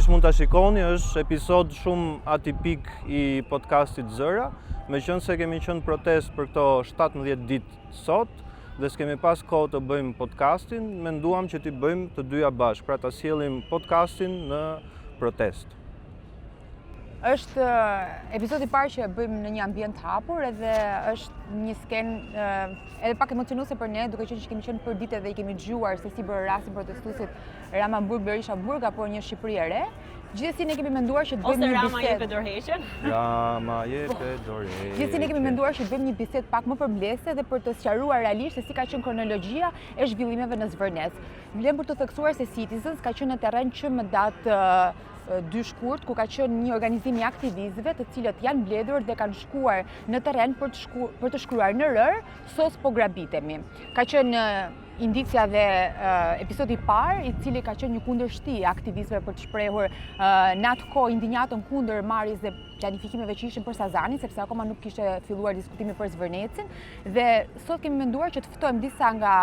Siç mund ta shikoni, është episod shumë atipik i podcastit Zëra, meqenëse kemi qenë në protestë për këto 17 ditë sot dhe s'kemi pas kohë të bëjmë podcastin, menduam që t'i bëjmë të dyja bashkë, pra ta sjellim podcastin në protestë. Është episodi i parë që e bëjmë në një ambient të hapur edhe është një skenë edhe pak emocionuese për ne, duke qenë që kemi qenë për ditë dhe i kemi dëgjuar se si bërtasin protestuesit Rama në burg, Berisha në burg apo një Shqipëri e re. Gjithsesi ne kemi menduar që të bëjmë një bisedë. Ose Rama jepe dorëheqjen. Rama jepe dorëheqjen. Gjithsesi ne kemi menduar që të bëjmë një bisedë pak më përmbledhëse dhe për të sqaruar realisht se si ka qenë kronologjia e zhvillimeve në Zvërnec. Vlen për të theksuar se Citizens ka qenë në terren që më datë 2 shkurt, ku ka qenë një organizim i aktivistëve të cilët janë mbledhur dhe kanë shkuar në terren për të, shku, për të shkruar në rërë, sos po grabitemi. Ka qenë indicia dhe episodi i parë, i cili ka qenë një kundërshti e aktivistëve për të shprehur në atë kohë indinjatën kundër marrjes dhe planifikimeve që ishin për Sazanin, sepse akoma nuk kishte filluar diskutimi për Zvërnecin, dhe sot kemi menduar që të ftojmë disa nga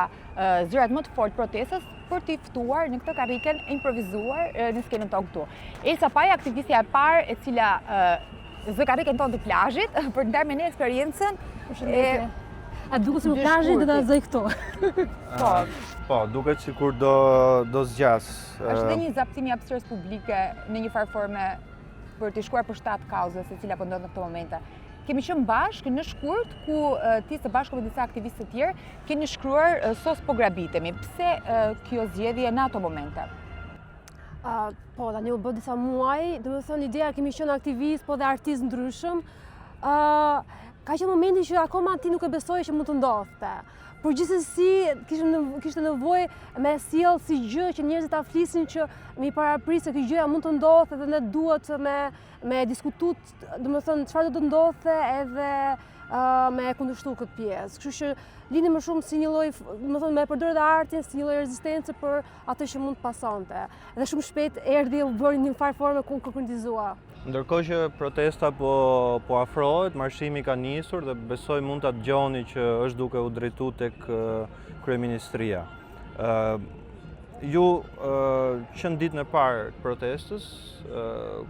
zërat më të fortë protestës për t'i ftuar në këtë karriken e improvizuar në skenën tonë këtu. Elsa Paja, aktivistja e parë e cila zë karriken tonë të plazhit për të ndarë me ne eksperiencën e A duket si në plazhit do ta zëj këtu. Po. Po, duket sikur do do zgjas. Është dhe një zaptim i hapësirës publike në një farë forme për të shkuar për shtat kauzës e cila po ndodh në këto momente. Kemi qenë bashkë në shkurt ku ti së bashku me disa aktivistë të tjerë keni shkruar sos po grabitemi. Pse kjo zgjedhje në ato momente? Uh, po, tani u bë disa muaj, domethënë ideja kemi qenë aktivistë, po dhe artistë ndryshëm. Uh, ka qenë momenti që akoma ti nuk e besoje që mund të ndodhte. Por gjithsesi kishte kishte nevojë me sjell si gjë që njerëzit ta flisin që me i parapri se kjo gjëja mund të ndodhte dhe ne duhet me me diskutu, domethënë çfarë do të ndodhte edhe uh, me kundërshtu këtë pjesë. Kështu që lindi më shumë si një lloj, domethënë me përdorë dhe artin si një lloj rezistence për atë që mund të pasonte. Dhe shumë shpejt erdhi u bë në një farë forme ku konkretizua. Ndërkohë që protesta po po afrohet, marshimi ka nisur dhe besoj mund ta dëgjoni që është duke u drejtu tek kryeministria. Ë ju që në ditën e parë të protestës,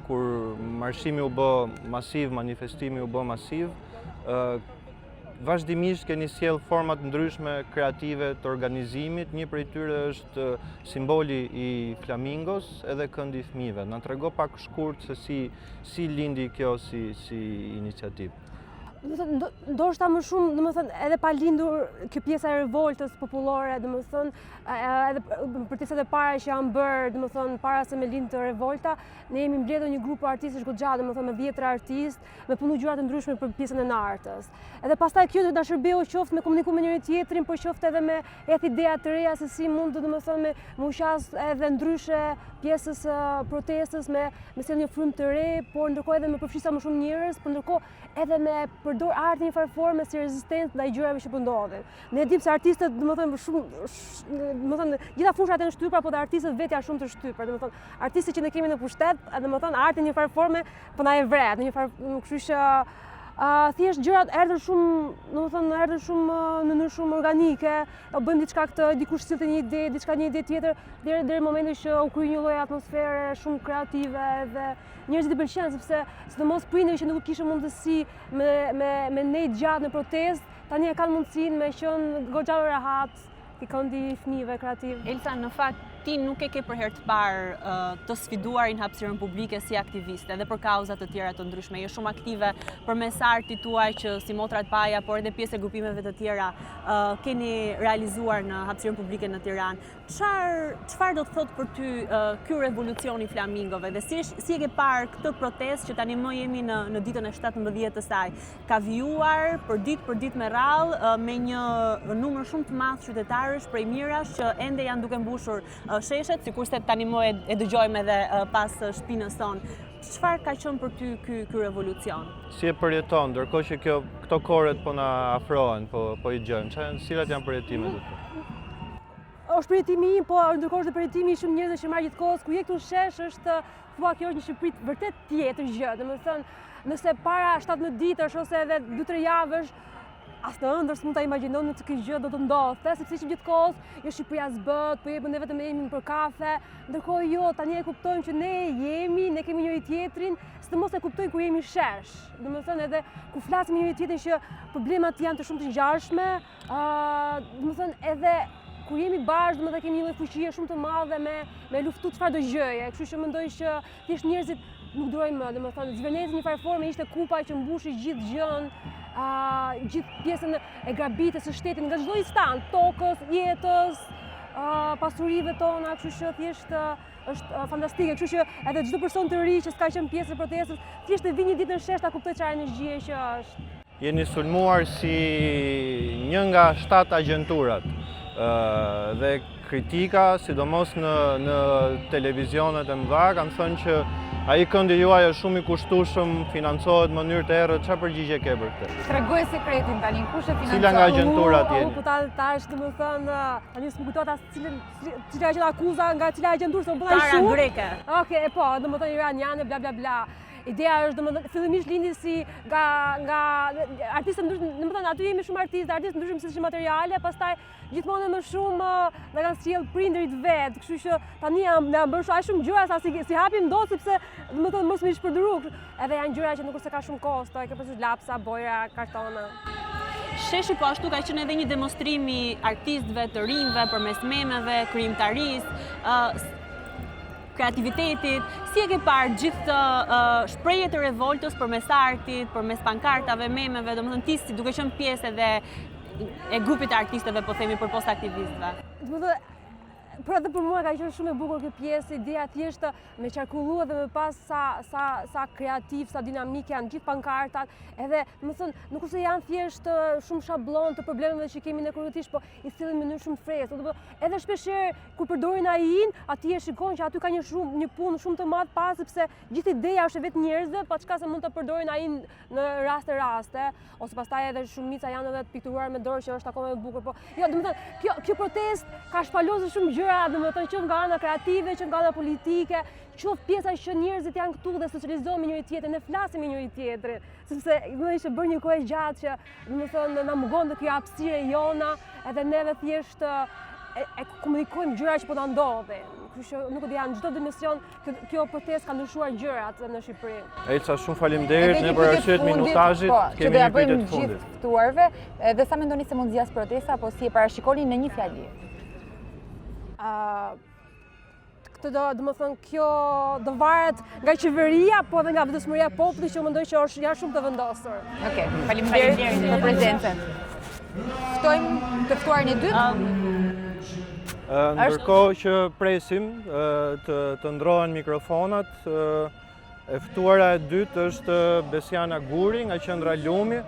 kur marshimi u bë masiv, manifestimi u bë masiv, vazhdimisht keni sjell forma të ndryshme kreative të organizimit, një prej tyre është simboli i flamingos edhe këndi i fëmijëve. Na trego pak shkurt se si si lindi kjo si si iniciativë. Domethënë, ndoshta më shumë, domethënë, edhe pa lindur kjo pjesa e revoltës popullore, domethënë, edhe protestat e para që janë bërë, domethënë, para se me lind revolta, ne jemi mbledhur një grup artistësh goxha, domethënë, me dhjetra artistë, me punu gjëra të ndryshme për pjesën e artës. Edhe pastaj kjo do na shërbeu qoftë me komuniku me njëri tjetrin, por qoftë edhe me hedh ideja të reja se si mund të domethënë me m'u qas edhe ndryshe pjesës së protestës me me sjell një frymë të re, por ndërkohë edhe me përfshi sa më shumë njerëz, por ndërkohë edhe me përdor artin në një farë forme si rezistencë ndaj gjërave që po ndodhin. Ne dimë se artistët, domethënë shumë, domethënë gjitha fushat janë shtypura, po dhe artistët vetë janë shumë të shtypur, domethënë artistët që ne kemi në pushtet, domethënë artin në një farë forme po na e vret, në një farë, kështu që uh, thjesht gjërat erdhën shumë, domethënë erdhën shumë në mënyrë shumë organike, o bëjmë diçka këtë, dikush sillte një ide, diçka një ide tjetër, deri deri në momentin që u kriju një lloj atmosfere shumë kreative dhe njerëzit i pëlqen sepse sidomos prindërit që nuk kishin mundësi me me me nejt gjatë në protestë, tani e kanë mundësinë me qenë goxha rehat te këndi i fëmijëve kreativ. Elsa, në fakt ti nuk e ke për herë të parë të sfiduarin hapësirën publike si aktiviste dhe për kauza të tjera të ndryshme. Je shumë aktive përmes artit tuaj që si Motrat Paja, por edhe pjesë e grupimeve të tjera keni realizuar në hapësirën publike në Tiranë. Çfarë çfarë do të thotë për ty ky revolucion i flamingove dhe si si e ke parë këtë protestë që tani më jemi në në ditën e 17 të saj? Ka vijuar për ditë për ditë me radhë me një numër shumë të madh qytetarësh prej mijërash që ende janë duke mbushur sheshet, sikurse tani më e, e dëgjojmë edhe pas shpinës sonë. Çfarë ka qenë për ty ky ky revolucion? Si e përjeton, ndërkohë që kjo këto koret po na afrohen, po po i dëgjojmë. Çfarë cilat janë përjetimet e tua? Është përjetimi im, po ndërkohë është përjetimi i shumë njerëzve që marr gjithë kohës, kur je këtu në shesh është thua kjo është një Shqipëri vërtet tjetër gjë, domethënë nëse para 17 ditësh ose edhe 2-3 javësh. As në ëndërr s'mund ta imagjinonim se kjo gjë do të ndodhte, sepse ishim gjithë kohës, jo Shqipëria s'bëhet, po jepën ne vetëm jemi për kafe, ndërkohë jo, tani e kuptojmë që ne jemi, ne kemi njëri tjetrin, sidomos e kuptojmë kur jemi shesh. Domethënë edhe kur flasim me njëri tjetrin që problemat janë të shumë të ngjashme, ë, domethënë edhe kur jemi bashkë, domethënë kemi një lloj fuqie shumë të madhe me me luftu çfarëdo gjëje, kështu që mendoj që Thjesht njerëzit nuk durojnë më, domethënë, Zvërneci në një farë forme ishte kupa që mbushi gjithë gjënë, gjithë pjesën e grabitjes së shtetit nga çdo instancë, tokës, jetës, pasurive tona, kështu që thjesht është fantastike, kështu që edhe çdo person të ri që s'ka qenë pjesë e protestës, thjesht të vijë një ditë në shesh ta kuptojë çfarë energjie që është. Jeni sulmuar si një nga 7 agjenturat dhe kritika, sidomos në, në televizionet e mëdha, kanë thënë që ai këndi juaj është shumë i kushtueshëm, financohet në mënyrë të errët, çfarë përgjigje ke për këtë? Tregoje sekretin tani, kush e financon? Cila nga agjenturat jeni? Po tash, domethënë, tani s'më kujtohet as cilën cila ka qenë akuza nga cila agjenturë se u bënë shumë. Tara greke. Okej, e po, domethënë iraniane bla bla bla. Ideja është, domethënë, fillimisht lindi si nga nga artistë ndryshëm, domethënë aty jemi shumë artistë, artistë ndryshëm si materiale, pastaj gjithmonë më shumë na kanë sjellë prindërit vetë, kështu që tani jam na janë bërë aq shumë gjëra sa s'i s'i hapim dot sepse domethënë mos me i shpërdoru. Edhe janë gjëra që nuk është se ka shumë kosto, e ke parasysh lapsa, bojra, kartona. Sheshi po ashtu ka qenë edhe një demonstrim i artistëve, të rinjve përmes memeve, krijimtarisë, kreativitetit, si e ke parë gjithë këtë shprehje të revoltës përmes artit, përmes pankartave, memeve, domethënë ti si duke qenë pjesë edhe e grupit të artistëve, po themi përpos aktivistëve. Domethënë, për edhe për mua ka qenë shumë e bukur kjo pjesë, ideja thjesht me qarkullu edhe me pa sa, sa, sa kreativ, sa dinamik janë gjithë pankartat, edhe, domethënë, nuk është se janë thjesht shumë shablon të problemeve që kemi ne konkretisht, po i sjellin në mënyrë shumë të freskët, edhe shpeshherë Kur përdorin AI-n, aty e shikon që aty ka një shumë një punë shumë të madh pas sepse gjithë ideja është e vetë njerëzve, pa çka se mund të përdorin AI-n në raste raste, ose pastaj edhe shumica janë edhe të pikturuar me dorë që është akoma më bukur, po jo, domethënë, kjo kjo protestë ka shpalosur shumë gjëra, domethënë qoftë nga ana kreative, qoftë nga ana politike, qoftë pjesa që njerëzit janë këtu dhe socializohen me njëri tjetrin, ne flasim me njëri tjetrin, sepse domethënë ishte bërë një kohë e gjatë që Domethënë, na mungonte kjo hapësirë e jona, edhe neve thjesht e, e komunikojmë gjëra që po na ndodhin. Kështu që nuk e di janë çdo dimension kjo, kjo protestë ka ndryshuar gjërat në Shqipëri. Elsa, shumë faleminderit ne për arsye të minutazhit, po, kemi një pyetje të fundit. Gjithë ftuarve, edhe sa mendoni se mund zgjasë protesta apo si e parashikoni në një fjali? Ë Këtë do, domethënë, kjo do varet nga qeveria, po edhe nga vendosmëria e popullit që mendoj që është janë shumë të vendosur. Okej, okay, faleminderit për prezencën. Ftojmë të ftuarin e dytë. Ndërkohë që presim të, të ndërrohen mikrofonat, e ftuara e dytë është Besiana Guri nga qendra Lumi,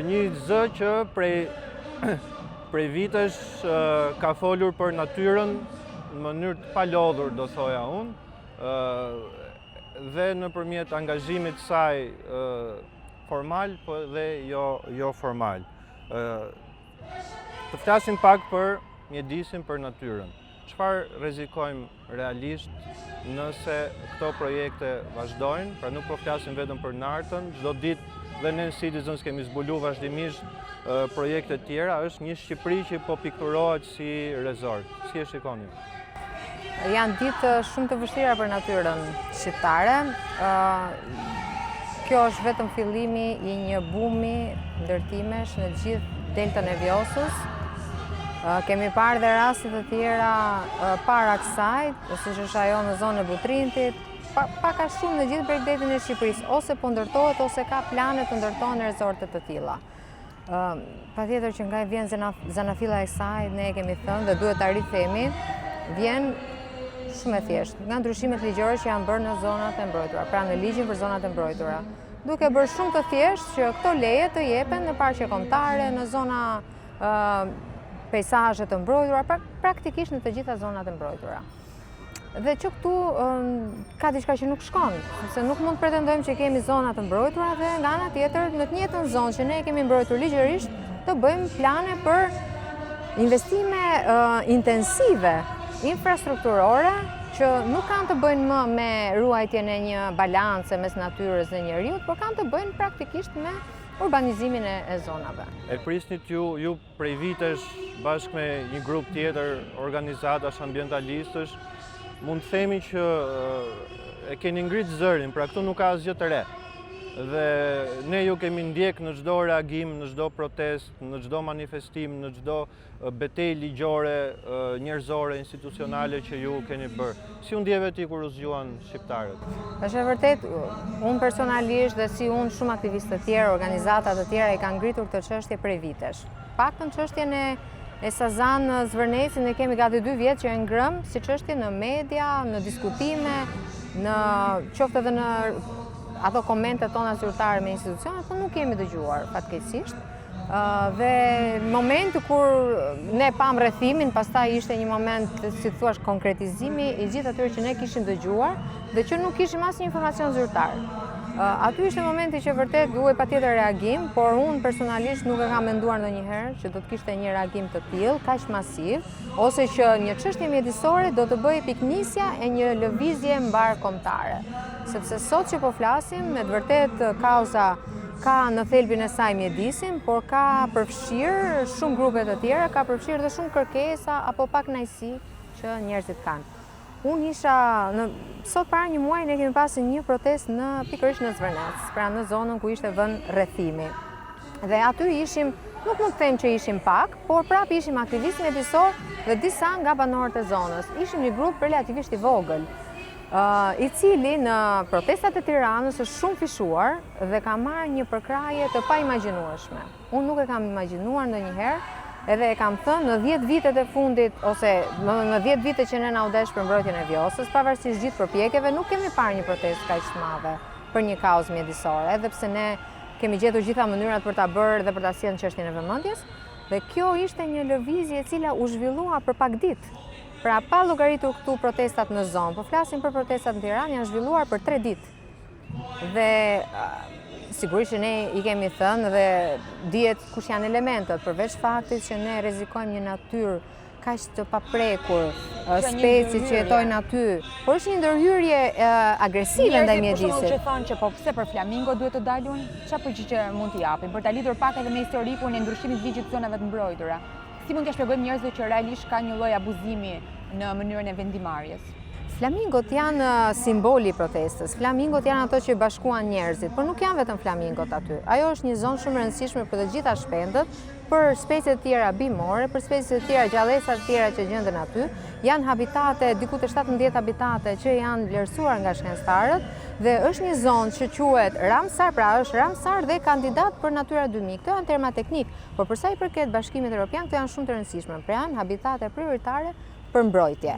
një zë që prej, prej vitesh ka folur për natyrën në mënyrë të palodhur, do thoja unë, dhe nëpërmjet angazhimit të saj formal, po dhe jo, jo formal. Të flasim pak për mjedisin, për natyrën. Çfarë rrezikojmë realisht nëse këto projekte vazhdojnë, pra nuk po flasim vetëm për Nartën, çdo ditë dhe ne në Citizens kemi zbulu vazhdimisht projekte tjera, është një Shqipëri që po pikturohet si resort. Si e shikoni? Janë ditë shumë të vështira për natyrën shqiptare. Kjo është vetëm fillimi i një bumi ndërtimesh në gjithë deltën e Vjosës. Kemi parë dhe raste të tjera para kësaj, siç është ajo në zonën e Butrintit, pak a shumë në gjithë bregdetin e Shqipërisë, ose po ndërtohet, ose ka plane të ndërtohen rezorte të tilla. Patjetër që nga vjen zanafilla e kësaj, ne e kemi thënë dhe duhet ta rithemi, vjen shumë e thjeshtë, nga ndryshimet ligjore që janë bërë në zonat e mbrojtura, pra në ligjin për zonat e mbrojtura, duke bërë shumë të thjeshtë që këto leje të jepen në parqe kombëtare, në zona peisazhe të mbrojtura, pra, praktikisht në të gjitha zonat e mbrojtura. Dhe që këtu ka diçka që nuk shkon, sepse nuk mund të pretendojmë që kemi zona të mbrojtura dhe nga ana tjetër në të njëjtën zonë që ne e kemi mbrojtur ligjërisht, të bëjmë plane për investime intensive infrastrukturore që nuk kanë të bëjnë më me ruajtjen e një balance mes natyrës dhe njeriut, por kanë të bëjnë praktikisht me. urbanizimin e, e zonave. E prisnit ju, ju prej vitesh bashkë me një grup tjetër organizatash ambientalistësh, mund të themi që e keni ngrit zërin, pra këtu nuk ka asgjë të re. Dhe ne ju kemi ndjek në çdo reagim, në çdo protestë, në çdo manifestim, në çdo betejë ligjore, njerëzore, institucionale që ju keni bërë. Si u ndjeve ti kur u zgjuan shqiptarët? Është e vërtetë, unë personalisht dhe si unë shumë aktivistë të tjerë, organizata të tjera i kanë ngritur këtë çështje prej vitesh. Paktën çështjen e e Sazan Zvërnecit ne kemi gati dy vjet që e ngremë si çështje në media, në diskutime, në qoftë edhe në ato komentet tona zyrtare me institucionet, por nuk jemi dëgjuar fatkeqësisht. Dhe momenti kur ne pamë rrethimin, pastaj ishte një moment, si të thuash, konkretizimi i gjithë atyre që ne kishim dëgjuar dhe që nuk kishim asnjë informacion zyrtar. Aty ishte momenti që vërtet duhej patjetër reagim, por unë personalisht nuk e kam menduar ndonjëherë që do të kishte një reagim të tillë, kaq masiv, ose që një çështje mjedisore do të bëhej pikënisja e një lëvizje mbarëkombëtare. Sepse sot që po flasim, me të vërtetë kauza ka në thelbin e saj mjedisin, por ka përfshirë shumë grupe të tjera, ka përfshirë dhe shumë kërkesa apo pakënaqësi që njerëzit kanë. Unë isha në sot para një muaji ne kemi pasur një protestë në pikërisht në Zvërnec, pra në zonën ku ishte vënë rrethimi. Dhe aty ishim, nuk mund të them që ishim pak, por prapë ishim aktivistë mjedisorë dhe disa nga banorët e zonës. Ishim një grup relativisht i vogël, i cili në protestat e Tiranës është shumëfishuar dhe ka marrë një përkrahje të paimagjinueshme. Unë nuk e kam imagjinuar ndonjëherë, edhe e kam thënë në 10 vitet e fundit, ose në 10 vitet që ne na u desh për mbrojtjen e Vjosës, pavarësisht gjithë përpjekjeve, nuk kemi parë një protestë kaq të madhe për një kauzë mjedisore, edhe pse ne kemi gjetur gjitha mënyrat për ta bërë dhe për ta sjellë çështjen e vëmendjes, dhe kjo ishte një lëvizje e cila u zhvillua për pak ditë. Pra pa llogaritur këtu protestat në zonë, po flasim për protestat në Tiranë, janë zhvilluar për 3 ditë. Dhe sigurisht që ne i kemi thënë dhe dihet kush janë elementët, përveç faktit që ne rrezikojmë një natyrë kaq të paprekur, specie që jetojnë aty, por është një ndërhyrje agresive ndaj mjedisit. Njerëzit për shembull që thonë që po pse për flamingo duhet të dal unë, çfarë përgjigje mund t'i japim për ta lidhur pak edhe me historikun e ndryshimit të ligjit të zonave të mbrojtura? Si mund t'ia shpjegojmë njerëzve që realisht ka një lloj abuzimi në mënyrën e vendimmarrjes? Flamingot janë simboli i protestës. Flamingot janë ato që bashkuan njerëzit, por nuk janë vetëm flamingot aty. Ajo është një zonë shumë e rëndësishme për të gjitha shpendët, për specie të tjera bimore, për specie të tjera, gjallesa të tjera që gjenden aty. Janë habitate, diku te 17 habitate që janë vlerësuar nga shkencëtarët dhe është një zonë që quhet Ramsar, pra është Ramsar dhe kandidat për Natyra 2000. Këto janë terma teknikë, Por për sa i përket Bashkimit Evropian, këto janë shumë të rëndësishme, pra janë habitate prioritare për mbrojtje.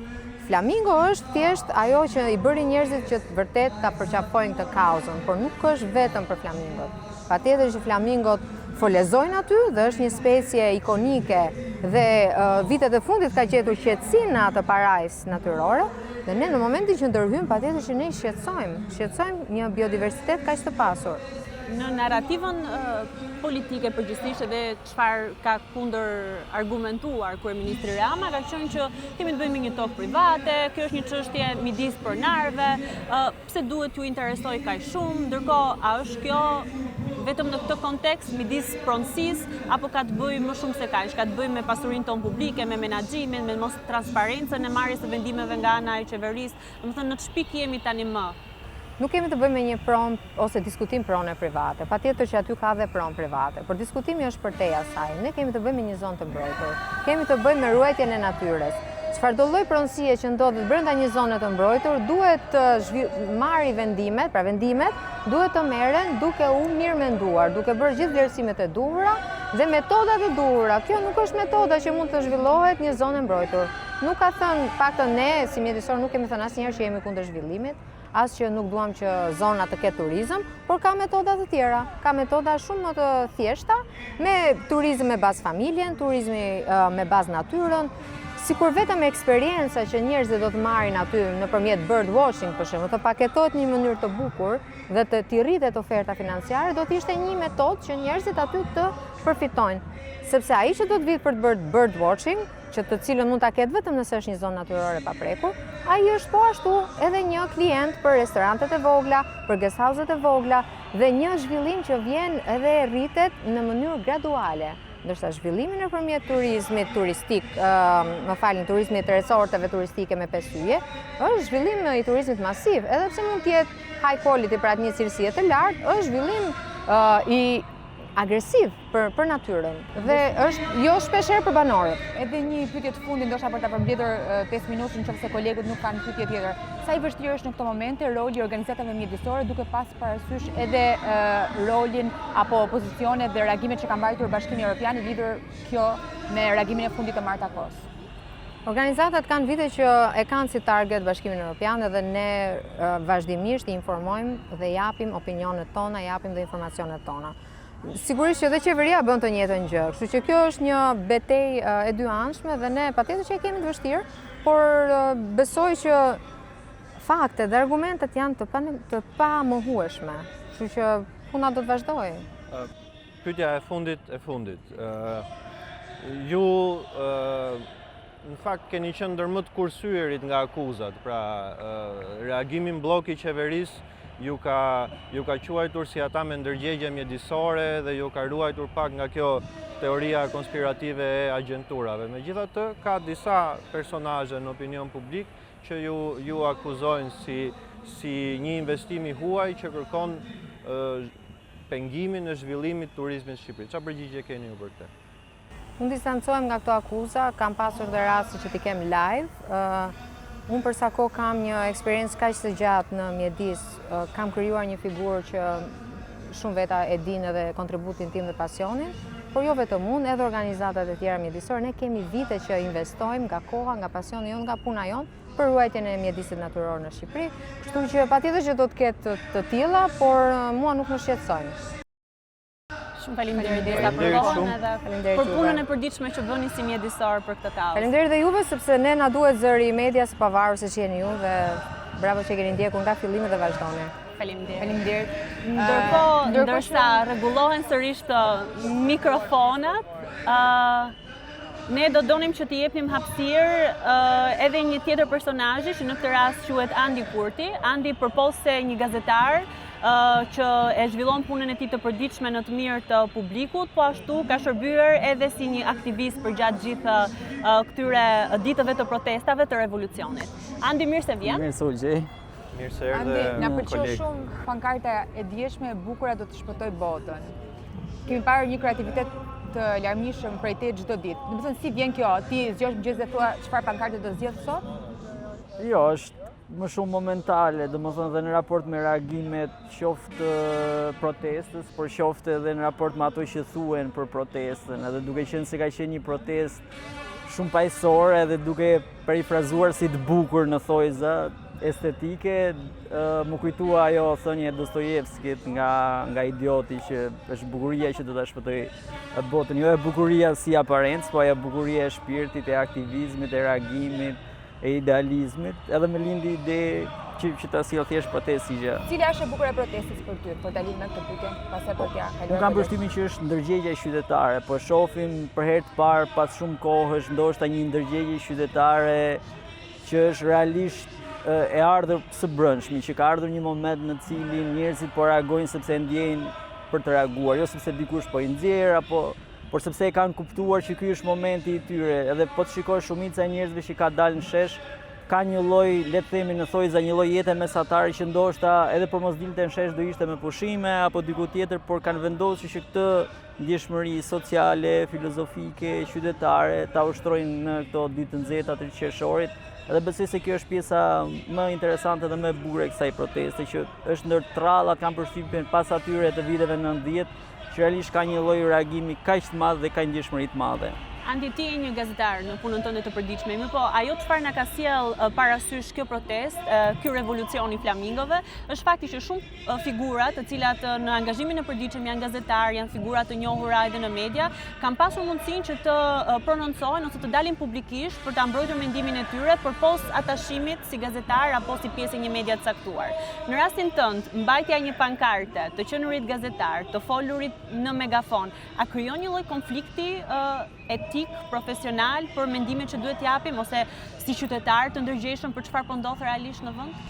Flamingo është thjesht ajo që i bëri njerëzit që vërtet ta përqafojnë këtë kauzën, por nuk është vetëm për flamingot. Patjetër që flamingot folezojnë aty dhe është një specie ikonike dhe vitet e fundit ka gjetur qetësinë në atë parajsë natyrore dhe ne në momentin që ndërhyjmë patjetër që ne shqetësojmë, shqetësojmë një biodiversitet kaq të pasur. Në narrativën politike përgjithësisht edhe çfarë ka kundërargumentuar kryeministri Rama ka qenë që kemi të bëjmë me një tokë private, kjo është një çështje midis pronarëve, pse duhet t'ju interesojë kaq shumë, ndërkohë a është kjo vetëm në këtë kontekst midis pronësisë apo ka të bëjë më shumë se kaq, ka të bëjë me pasurinë tonë publike, me menaxhimin, me mos transparencën e marrjes së vendimeve nga ana e qeverisë, domethënë në ç'pikë jemi tani më? Nuk kemi të bëjmë me një pronë ose diskutim prone private. Patjetër që aty ka dhe pronë private, por diskutimi është përtej asaj. Ne kemi të bëjmë me një zonë të mbrojtur. Kemi të bëjmë me ruajtjen e natyrës. Çfarëdo lloj pronësie që ndodhet brenda një zone të mbrojtur, duhet të marrë vendimet, pra vendimet duhet të merren duke u mirëmenduar, duke bërë gjithë vlerësimet e duhura dhe metodat e duhura. Kjo nuk është metoda që mund të zhvillohet një zonë e mbrojtur. Nuk ka thënë, paktën ne si mjedisorë nuk kemi thënë asnjëherë që jemi kundër zhvillimit, as që nuk duam që zona të ketë turizëm, por ka metoda të tjera, ka metoda shumë më të thjeshta, me turizëm me bazë familjen, turizmi me bazë natyrën, sikur vetëm eksperienca që njerëzit do të marrin aty nëpërmjet bird watching, për shembull, të paketohet në një mënyrë të bukur dhe të t'i rritet oferta financiare, do të ishte një metodë që njerëzit aty të përfitojnë. Sepse ai që do të vijë për të bërë bird watching, që të cilën mund ta ketë vetëm nëse është një zonë natyrore e paprekur, ai është po ashtu edhe një klient për restorantet e vogla, për guest house-et e vogla. Dhe një zhvillim që vjen edhe rritet në mënyrë graduale. Ndërsa zhvillimi nëpërmjet turizmit turistik, më falni, turizmit të resorteve turistike me 5 yje, është zhvillim i turizmit masiv, edhe pse mund të jetë high quality, pra të një cilësie të lartë, është zhvillim i agresiv për për natyrën dhe është jo shpeshherë për banorët. Edhe një pyetje të fundit, ndoshta për ta përmbledhur 5 minutë nëse kolegët nuk kanë pyetje tjetër. Sa i vështirë është në këto momente roli i organizatave mjedisore duke pas parasysh edhe rolin apo pozicionet dhe reagimet që ka mbajtur Bashkimi Evropian i lidhur kjo me reagimin e fundit të Marta Kos? Organizatat kanë vite që e kanë si target Bashkimin Evropian edhe ne vazhdimisht i informojmë dhe japim opinionet tona, japim dhe informacionet tona. Sigurisht që dhe qeveria bën të njëjtën gjë, kështu që kjo është një betejë e dyanshme dhe ne patjetër që e kemi të vështirë, por besoj që faktet dhe argumentet janë të pa të pamohueshme, kështu që puna do të vazhdojë. Pyetja e fundit e fundit. Ju në fakt keni qenë ndër më të kursyerit nga akuzat, pra reagimi në bllok i qeverisë ju ka ju ka quajtur si ata me ndërgjegje mjedisore dhe ju ka ruajtur pak nga kjo teoria konspirative e agjenturave. Megjithatë, ka disa personazhe në opinion publik që ju ju akuzojnë si si një investim i huaj që kërkon pengimin e zhvillimit të turizmit në Shqipëri. Çfarë përgjigje keni ju për këtë? Unë distancohem nga këto akuza, kam pasur dhe rasti që t'i kem live. Unë për sa kohë kam një eksperiencë kaq të gjatë në mjedis, kam krijuar një figurë që shumë veta e dinë edhe kontributin tim dhe pasionin, por jo vetëm unë, edhe organizatat e tjera mjedisore, ne kemi vite që investojmë nga koha, nga pasioni jonë, nga puna jonë, për ruajtjen e mjedisit natyror në Shqipëri, kështu që patjetër që do të ketë të tilla, por mua nuk më shqetësojnë. Shumë faleminderit Desta për kohën edhe për punën e përditshme që bëni si mjedisor për këtë kauzë. Faleminderit dhe juve sepse ne na duhet zëri i medias së pavarur siç jeni ju dhe bravo që keni ndjekur nga fillimi dhe vazhdoni. Faleminderit. Faleminderit. Ndërkohë, ndërsa rregullohen sërish mikrofonat, ë Ne do donim që t'i jepnim hapësirë edhe një tjetër personazhi që në këtë rast quhet Andi Kurti. Andi përpos se një gazetar që e zhvillon punën e tij të përditshme në të mirë të publikut, po ashtu ka shërbyer edhe si një aktivist përgjatë gjithë këtyre ditëve të protestave të revolucionit. Andi, mirë se vjen. Mirë se u gjej. Mirë se erdhe. Andi, na pëlqeu shumë pankarta e djeshme e bukura do të shpëtojë botën. Kemi parë një kreativitet të larmishëm prej teje çdo ditë. Domethënë si vjen kjo? Ti zgjohesh në mëngjes dhe thua çfarë pankarte do zgjedh sot? Jo, është më shumë momentale, domethënë dhe në raport me reagimet qoftë protestës, por qoftë edhe në raport me ato që thuhen për protestën, edhe duke qenë se ka qenë një protestë shumë paqësore edhe duke perifrazuar si të bukur në thojza estetike, m'u kujtua ajo thënie e Dostojevskit nga, nga idioti që është bukuria që do ta shpëtojë botën. Jo e bukuria si aparencë, po ajo bukuria e shpirtit, e aktivizmit, e reagimit, e idealizmit, edhe më lindi ide që, që ta sjell thjesht protestë si gjë. Cila është e bukura e protestës për ty, për ta lidhur me këtë pyetje, pastaj për t'ia kaluar? Unë kam përshtypjen që është ndërgjegja qytetare, po shohim për herë të parë pas shumë kohësh ndoshta një ndërgjegje qytetare që është realisht e ardhur së brendshmi, që ka ardhur një moment në të cilin njerëzit po reagojnë sepse e ndjejnë për të reaguar, jo sepse dikush po i nxjerr apo por sepse e kanë kuptuar që ky është momenti i tyre. Edhe po të shikosh shumica e njerëzve që ka dalë në shesh, ka një lloj, le të themi në thojza, një lloj jete mesatare që ndoshta edhe po mos dilte në shesh do ishte me pushime apo diku tjetër, por kanë vendosur që këtë ndjeshmëri sociale, filozofike, qytetare ta ushtrojnë në këto ditë të nxehta të qershorit. Edhe besoj se kjo është pjesa më interesante dhe më e bukur e kësaj proteste që është ndër të rrallat kam përshtypjen pas atyre të viteve 90 që realisht ka një lloj reagimi kaq të madh dhe kaq ndjeshmëri të madhe. Andi, ti je një gazetar në punën tënde të përditshme, mirëpo ajo çfarë na ka sjellë parasysh kjo protestë, ky revolucion i flamingove, është fakti që shumë figura të cilat në angazhimin e përditshëm janë gazetarë, janë figura të njohura edhe në media, kanë pasur mundësinë që të prononcohen ose të dalin publikisht për ta mbrojtur mendimin e tyre përpos atashimit si gazetar apo si pjesë e një media të caktuar. Në rastin tënd, mbajtja e një pankarte, të qenurit gazetar, të folurit në megafon, a krijon një lloj konflikti etik, profesional për mendimet që duhet të japim ose si qytetarë të ndërgjegjshëm për çfarë po ndodh realisht në vend?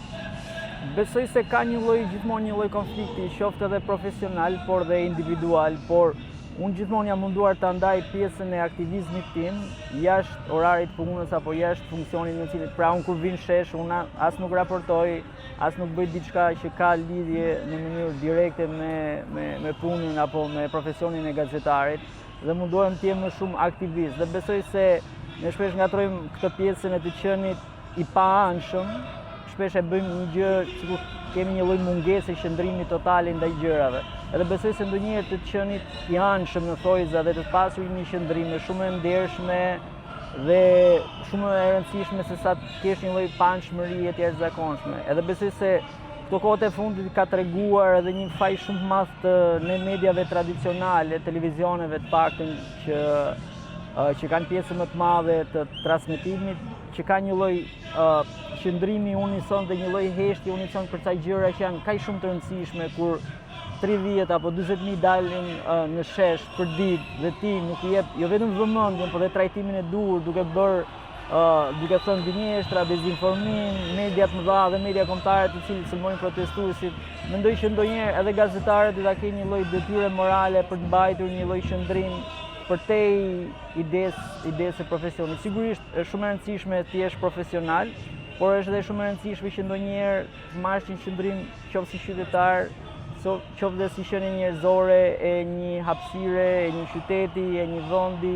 Besoj se ka një lloj gjithmonë një lloj konflikti, qoftë edhe profesional, por dhe individual, por unë gjithmonë jam munduar ta ndaj pjesën e aktivizmit tim jashtë orarit të punës apo jashtë funksionit në cilin, pra unë kur vij në shesh, unë as nuk raportoj, as nuk bëj diçka që ka lidhje në mënyrë direkte me me me punën apo me profesionin e gazetarit dhe mundohem të jem më shumë aktivist dhe besoj se ne shpesh ngatërrojmë këtë pjesën e të qenit i paanshëm, shpesh e bëjmë një gjë sikur kemi një lloj mungese qëndrimi totale ndaj gjërave. Edhe besoj se ndonjëherë të qenit i anshëm në thonjëza dhe të pasur një qëndrim është shumë e ndershme, Dhe shumë e rëndësishme se sa të kesh një lloj paanshmërie të jashtëzakonshme. Edhe besoj se këto kohët e fundit ka treguar edhe një faj shumë të madh të ne mediave tradicionale, televizioneve të paktën që që kanë pjesën më të madhe të transmetimit, që ka një lloj qëndrimi unison dhe një lloj heshtje unison për ca gjëra që janë kaq shumë të rëndësishme kur 30 apo 40.000 dalin në shesh për ditë dhe ti nuk i jep jo vetëm vëmendjen, por dhe trajtimin e duhur duke bërë duke thënë gënjeshtra, dezinformim, media të mëdha dhe media kombëtare të cilët sulmojnë protestuesit. Mendoj që ndonjëherë edhe gazetarët duhet ta kenë një lloj detyre morale për të mbajtur një lloj qëndrim përtej idesë, idesë së profesionit. Sigurisht është shumë e rëndësishme të jesh profesional, por është edhe shumë e rëndësishme që ndonjëherë të marrësh një qëndrim qoftë si qytetar, qoftë dhe si qenie njerëzore e një hapësire, e një qyteti, e një vendi,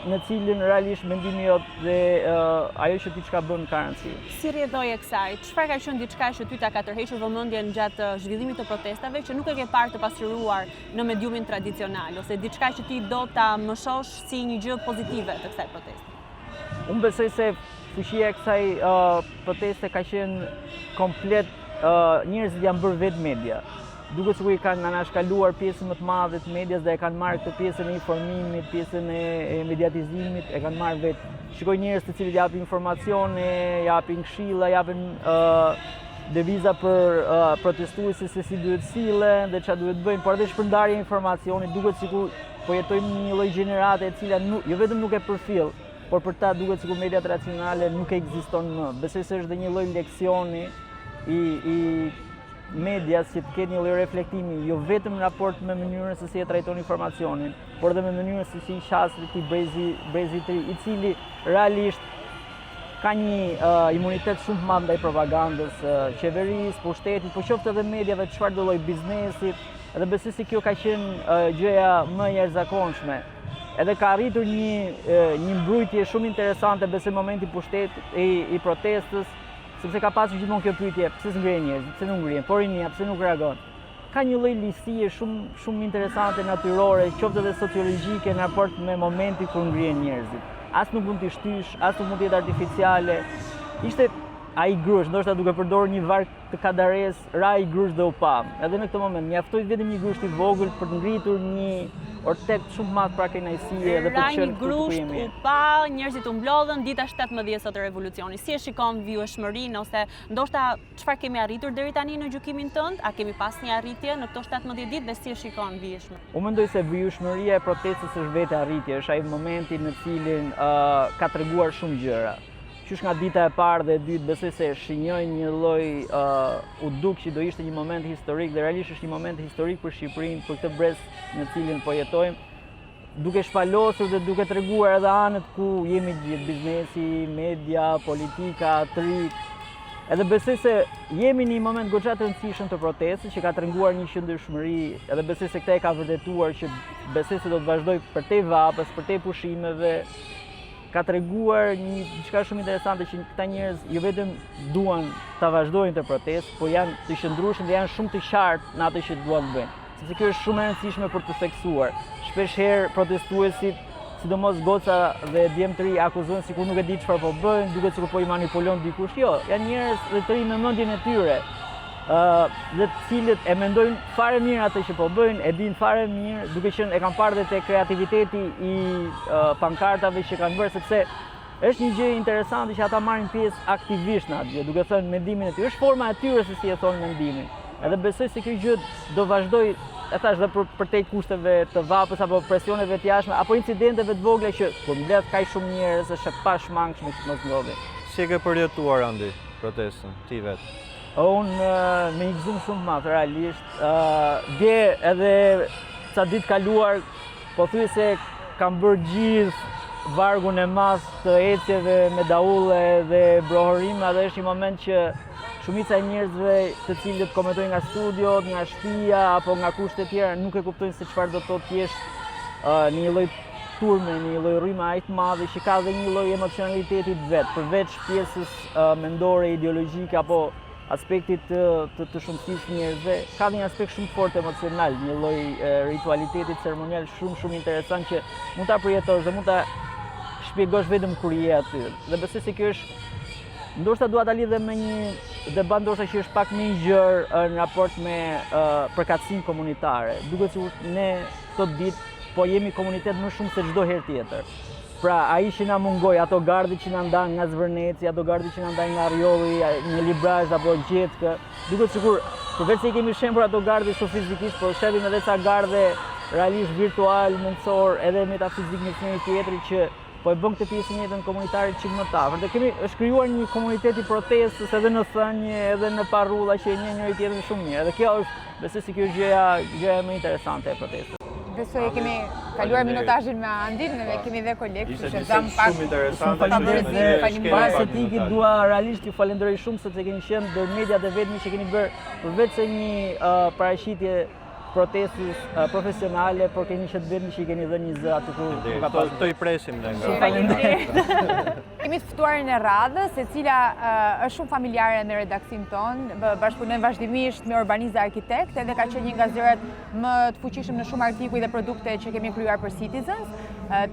në cilin realisht mendimi jot dhe uh, ajo që ti çka bën ka rëndësi. Si rrjedhojë e kësaj, çfarë ka qenë diçka që ty ta ka tërhequr vëmendjen gjatë zhvillimit të protestave që nuk e ke parë të pasqyruar në mediumin tradicional ose diçka që ti do ta mëshosh si një gjë pozitive të kësaj proteste? Unë besoj se fuqia e kësaj uh, proteste ka qenë komplet uh, njerëzit janë bërë vetë media. Duket sikur i kanë anashkaluar pjesën më të madhe të medias dhe e kanë marrë këtë pjesën e informimit, pjesën e, e mediatizimit, e kanë marrë vetë. Shikoj njerëz të cilët japin informacione, japin këshilla, japin uh, deviza për uh, protestuesit se si duhet sillen dhe çfarë duhet bëjnë, por edhe shpërndarja e informacionit duket sikur Po jetojmë në një lloj gjenerate e cila nuk, jo vetëm nuk e përfill, por për ta duket sikur media tradicionale nuk ekziston më. Besoj se është dhe një lloj leksioni i i medias që të ketë një lloj reflektimi, jo vetëm në raport me mënyrën se si e trajton informacionin, por edhe me mënyrën se si i qaset këtij brezi, brezi të ri, i cili realisht ka një uh, imunitet shumë të madh ndaj propagandës uh, qeverisë, pushtetit, po qoftë edhe mediave, çfarëdo lloj biznesit, Edhe besoj se kjo ka qenë gjëja më e jashtëzakonshme. Edhe ka arritur një një mbrujtje shumë interesante besoj momenti i pushtetit i, i protestës, sepse ka pasur gjithmonë kjo pyetje, pse s'ngrihen njerëzit, pse nuk ngrihen, po rinia, pse nuk reagon. Ka një lloj lisie shumë shumë interesante natyrore, qoftë edhe sociologjike në raport me momentin kur ngrihen njerëzit. As nuk mund t'i shtysh, as nuk mund të jetë artificiale. Ishte ai grusht, ndoshta duke përdorur një varg të Kadaresë, ra ai grusht dhe u pa. Edhe në këtë moment, mjaftoi vetëm një grusht i vogël për të ngritur një ortek shumë të madh pakënaqësie dhe për të qenë këtu ku jemi. Ra një grusht, u pa, njerëzit u mblodhën, dita 17 sot e revolucionit. Si e shikon vijueshmërinë ose ndoshta çfarë kemi arritur deri tani në gjykimin tënd? A kemi pas një arritje në këto 17 ditë dhe si e shikon vijueshmërinë? Unë mendoj se vijueshmëria e protestës është vetë arritje, është ai momenti në cilin uh, ka treguar shumë gjëra. Qysh nga dita e parë dhe e dytë besoj se shenjoi një lloj uh, u duk që do ishte një moment historik dhe realisht është një moment historik për Shqipërinë, për këtë brez në cilin po jetojmë, duke shpalosur dhe duke treguar edhe anët ku jemi gjithë biznesi, media, politika, të rinjtë. Edhe besoj se jemi në një moment goxha të rëndësishëm të protestës që ka treguar një qëndrueshmëri, edhe besoj se këtë e ka vërtetuar që besoj se do të vazhdojë përtej vapës, përtej pushimeve, ka treguar një diçka shumë interesante që këta njerëz jo vetëm duan ta vazhdojnë këtë protestë, por janë të qëndrueshëm dhe janë shumë të qartë në atë që duan të bëjnë. Sepse kjo është shumë e rëndësishme për të theksuar. Shpesh herë protestuesit, sidomos goca dhe djem të ri akuzohen sikur nuk e di çfarë po bëjnë, duket sikur po i manipulon dikush. Jo, janë njerëz dhe të rinj me mendjen e tyre dhe të cilët e mendojnë fare mirë atë që po bëjnë, e dinë fare mirë, duke qenë e kam parë dhe te kreativiteti i pankartave që kanë bërë sepse është një gjë interesante që ata marrin pjesë aktivisht në atë gjë, duke thënë mendimin e tyre. Është forma e tyre se si e thonë mendimin. Edhe besoj se kjo gjë do vazhdojë, e thashë dhe për përtej kushteve të vapës apo presioneve të jashtme apo incidenteve të vogla që kur mbledh kaq shumë njerëz është e pashmangshme që të mos ndodhin. Si e ke përjetuar Andi protestën ti vetë? Unë me një gëzim shumë të madh, realisht. Dje edhe ca ditë kaluar, pothuajse kam bërë gjithë vargun e madh të ecjeve me daulle dhe brohorima dhe është një moment që shumica e njerëzve të cilët komentojnë nga studiot, nga shtëpia apo nga kushte të tjera nuk e kuptojnë se çfarë do të thotë të jesh në një lloj turme, në një lloj rryme aq të madhe që ka dhe një lloj emocionaliteti të vet, përveç pjesës mendore, ideologjike apo aspektit të të, të shumësisë së njerëzve, ka dhe një aspekt shumë të fortë emocional, një lloj ritualiteti ceremonial shumë shumë interesant që mund ta përjetosh dhe mund ta shpjegosh vetëm kur je aty. Dhe besoj se kjo është ndoshta dua ta lidh dhe me një debat ndoshta që është pak më i gjerë në raport me përkatësinë komunitare. Duket sikur ne këto ditë po jemi komunitet më shumë se çdo herë tjetër. Pra, ai që na mungoi, ato gardhe që na ndanë nga Zvërneci, ato gardhe që na ndajnë nga Rrjolli, në Librazhd apo gjetkë, duket sikur përveç se i kemi shembur ato gardhe kështu fizikisht, po shembim edhe ca gardhe realisht virtual, mendësor, edhe metafizik mes njëri tjetrit që po e bën këtë pjesë jetën komunitare çik më të afërt. Dhe kemi është krijuar një komunitet i protestës edhe në thënie, edhe në parulla që e njeh njëri tjetrin shumë mirë. Edhe kjo është, besoj se kjo është gjëja gjëja më interesante e protestës. Besoj e kemi kaluar minutazhin me Andin, ne po. kemi dhe kolegë, kështu që dhamë pak. Shumë interesante. Faleminderit dhe faleminderit. Para se të iki dua realisht ju falenderoj shumë sepse keni qenë ndër mediat e vetme që keni bërë përveç se një uh, paraqitje protestës uh, profesionale, por keni qenë të vetmi që i keni dhënë një zë aty ku ka pasur. Këto i presim ne nga. Faleminderit. Kemi të ftuarin e radhës, e cila është shumë familjare me redaksinë tonë, bashkëpunojmë vazhdimisht me urbanist dhe arkitekt, edhe ka qenë një nga zërat më të fuqishëm në shumë artikuj dhe produkte që kemi krijuar për Citizens.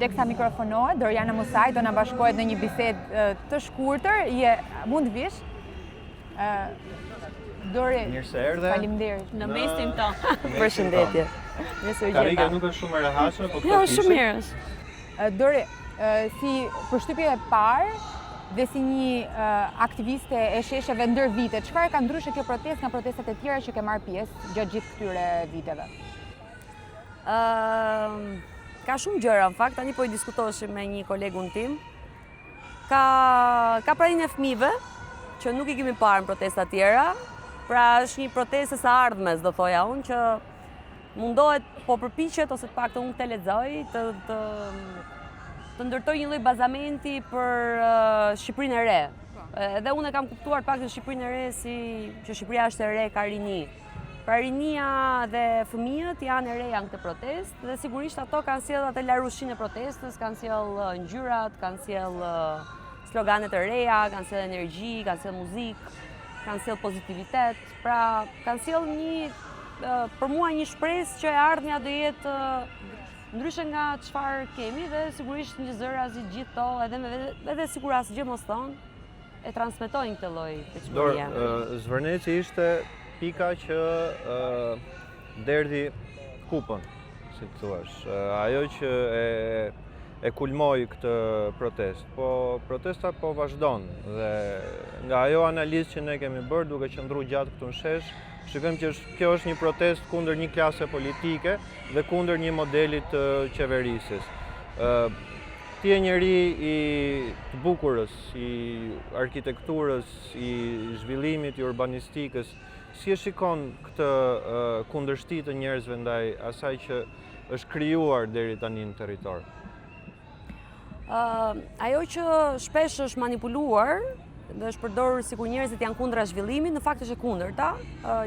Teksa mikrofonohet, Doriana Musaj do na bashkohet në një bisedë të shkurtër, je mund të vish. Dori, mirë se erdhe. Faleminderit. Në mesin tonë. Përshëndetje. Mirë se u gjeta. Karriga nuk është shumë e rehatshme, po këto Jo, shumë mirë është. Dori, si përshtypje e parë dhe si një aktiviste e shesheve ndër vite, çfarë ka ndryshe kjo protestë nga protestat e tjera që ke marrë pjesë gjatë gjithë këtyre viteve? Ka shumë gjëra, në fakt, tani po i diskutoshim me një kolegun tim. Ka, ka praninë e fëmijëve, që nuk i kemi parë në protesta tjera, pra është një protestë e së ardhmes, do thoja unë, që mundohet, po përpiqet ose të paktën unë këtë lexoj, të të të ndërtojë një lloj bazamenti për uh, Shqipërinë e re. Po. Edhe unë e kam kuptuar të paktën Shqipërinë e re si që Shqipëria është e re, ka rini. Pra rinia dhe fëmijët janë e reja në këtë protestë dhe sigurisht ato kanë sjellë atë larushinë e protestës, kanë sjellë ngjyrat, kanë sjellë slogane të reja, kanë sjellë energji, kanë sjellë muzikë, kanë sjellë pozitivitet. Pra, kanë sjellë një për mua një shpresë që e ardhmja do jetë ndryshe nga çfarë kemi dhe sigurisht një zërazi gjithë to edhe me edhe sikur asgjë mos thonë e transmetojnë këtë lloj pritshmërie. Zvërneci ishte pika që derdhi kupën, si të thuash. Ajo që e e kulmoi këtë protestë. Po protesta po vazhdon dhe nga ajo analizë që ne kemi bërë duke qëndru gjatë këtu në shesh, shikojmë që është, kjo është një protestë kundër një klase politike dhe kundër një modeli të qeverisjes. Ë ti je njeri i të bukurës, i arkitekturës, i zhvillimit, i urbanistikës. Si e shikon këtë kundërshti të njerëzve ndaj asaj që është krijuar deri tani në territor? Ajo që shpesh është manipuluar dhe është përdorur sikur njerëzit janë kundra zhvillimit, në fakt është e kundërta.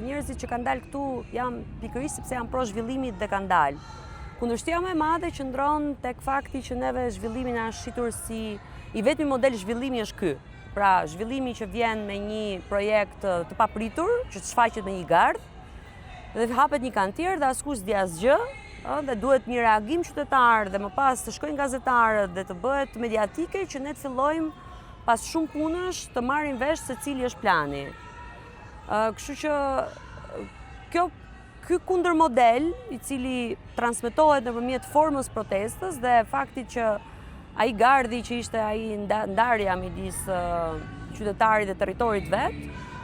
Njerëzit që kanë dalë këtu janë pikërisht sepse janë pro zhvillimit dhe kanë dalë. Kundërshtia më e madhe qëndron tek fakti që neve zhvillimi na është shitur si i vetmi model zhvillimi është ky. Pra, zhvillimi që vjen me një projekt të papritur, që të shfaqet me një gardh, dhe hapet një kantier dhe askush s'di asgjë, ë, dhe duhet një reagim qytetar dhe më pas të shkojnë gazetarët dhe të bëhet mediatike që ne të fillojmë pas shumë punësh të marrim vesh se cili është plani. Ë, kështu që kjo ky kundërmodel i cili transmetohet nëpërmjet formës protestës dhe faktit që Ai gardhi që ishte ai ndarja midis qytetarit dhe territorit vet,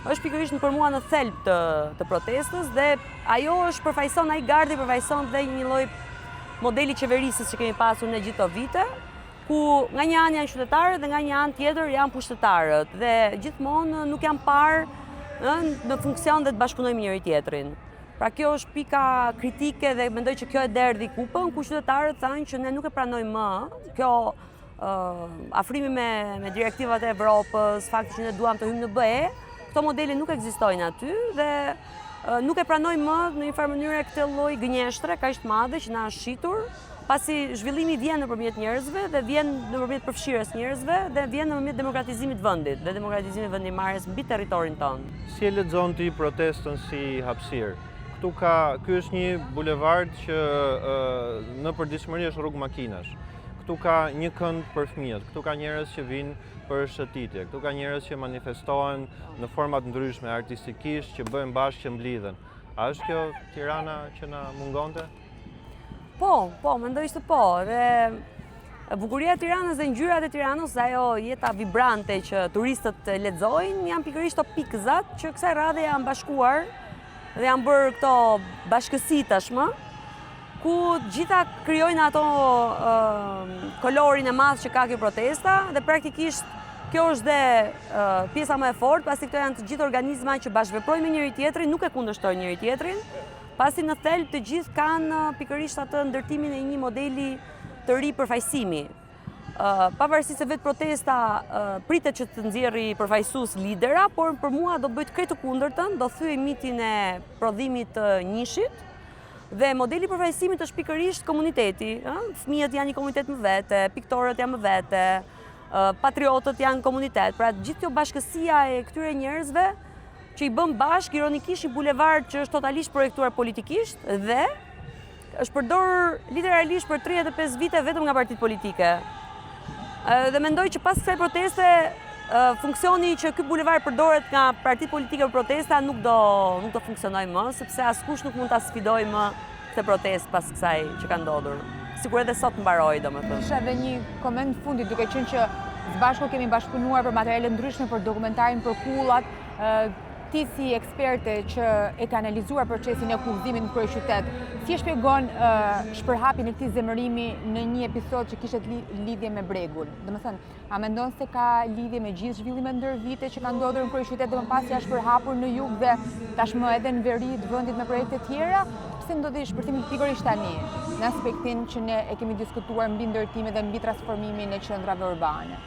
është pikërisht në për mua në thelb të, të protestës dhe ajo është përfaqëson, ai gardhi përfaqëson dhe një lloj modeli qeverisës që kemi pasur në gjithë këto vite, ku nga një anë janë qytetarët dhe nga një anë tjetër janë pushtetarët dhe gjithmonë nuk janë parë ë, në funksion dhe të bashkëpunojmë me njëri-tjetrin. Pra kjo është pika kritike dhe mendoj që kjo e derdhi kupën, ku qytetarët thanë që ne nuk e pranojmë më, kjo afrimi me, me direktivat e Evropës, fakti që ne duam të hyjmë në BE, këto modele nuk ekzistojnë aty dhe nuk e pranojmë më në një farë mënyre këtë lloj gënjeshtre kaq të madhe që na është shitur, pasi zhvillimi vjen nëpërmjet njerëzve dhe vjen nëpërmjet përfshirjes njerëzve dhe vjen nëpërmjet demokratizimit të vendit dhe demokratizimit të vendimmarrjes mbi territorin tonë. Si e lexon ti protestën si hapësirë? Këtu ka, ky është një bulevard që në përditshmëri është rrugë makinash. Këtu ka një kënd për fëmijët, këtu ka njerëz që vijnë për shëtitje, këtu ka njerëz që manifestohen në forma të ndryshme artistikisht, që bëhen bashkë, që mblidhen. A është kjo Tirana që na mungonte? Po, po, mendoj se po. Dhe bukuria e Tiranës dhe ngjyrat e Tiranës, dhe ajo jeta vibrante që turistët lexojnë, janë pikërisht këto pikëzat që kësaj radhe janë bashkuar dhe janë bërë këto bashkësi tashmë, ku gjitha krijojnë ato kolorin e madh që ka kjo protesta dhe praktikisht kjo është dhe pjesa më e fortë, pasi këto janë të gjithë organizma që bashkëveprojnë me njëri-tjetrin, nuk e kundërshtojnë njëri-tjetrin, pasi në thelb të gjithë kanë pikërisht atë ndërtimin e një modeli të ri përfaqësimi. Pavarësisht se vetë protesta pritet që të nxjerrë përfaqësues lidera, por për mua do bëjë krejt të kundërtën, do thyejë mitin e prodhimit të njëshit, dhe modeli i përfaqësimit është pikërisht komuniteti, fëmijët janë një komunitet më vete, piktorët janë më vete, patriotët janë komunitet, pra gjithë kjo bashkësia e këtyre njerëzve që i bën bashkë ironikisht një bulevard që është totalisht projektuar politikisht dhe është përdorur literalisht për 35 vite vetëm nga partitë politike. Dhe mendoj që pas kësaj proteste, funksioni që ky bulevard përdoret nga partitë politike për protesta nuk do nuk do funksionojë më, sepse askush nuk mund ta sfidojë më këtë protestë pas kësaj që ka ndodhur. Sikur edhe sot mbaroi, domethënë. Kisha edhe një koment fundit, duke qenë që së bashku kemi bashkëpunuar për materiale të ndryshme për dokumentarin për kullat, ti si eksperte që e ke analizuar procesin e kullëzimit në kryeqytet, si e shpjegon shpërhapjen e këtij zemërimi në një episod që kishte lidhje me bregun? Domethënë, a mendon se ka lidhje me gjithë zhvillimet ndër vite që kanë ndodhur në kryeqytet dhe më pas janë shpërhapur në jug dhe tashmë edhe në veri të vendit me projekte tjera? Pse ndodhi shpërthimi pikërisht tani, në aspektin që ne e kemi diskutuar mbi ndërtimin dhe mbi transformimin e qendrave urbane?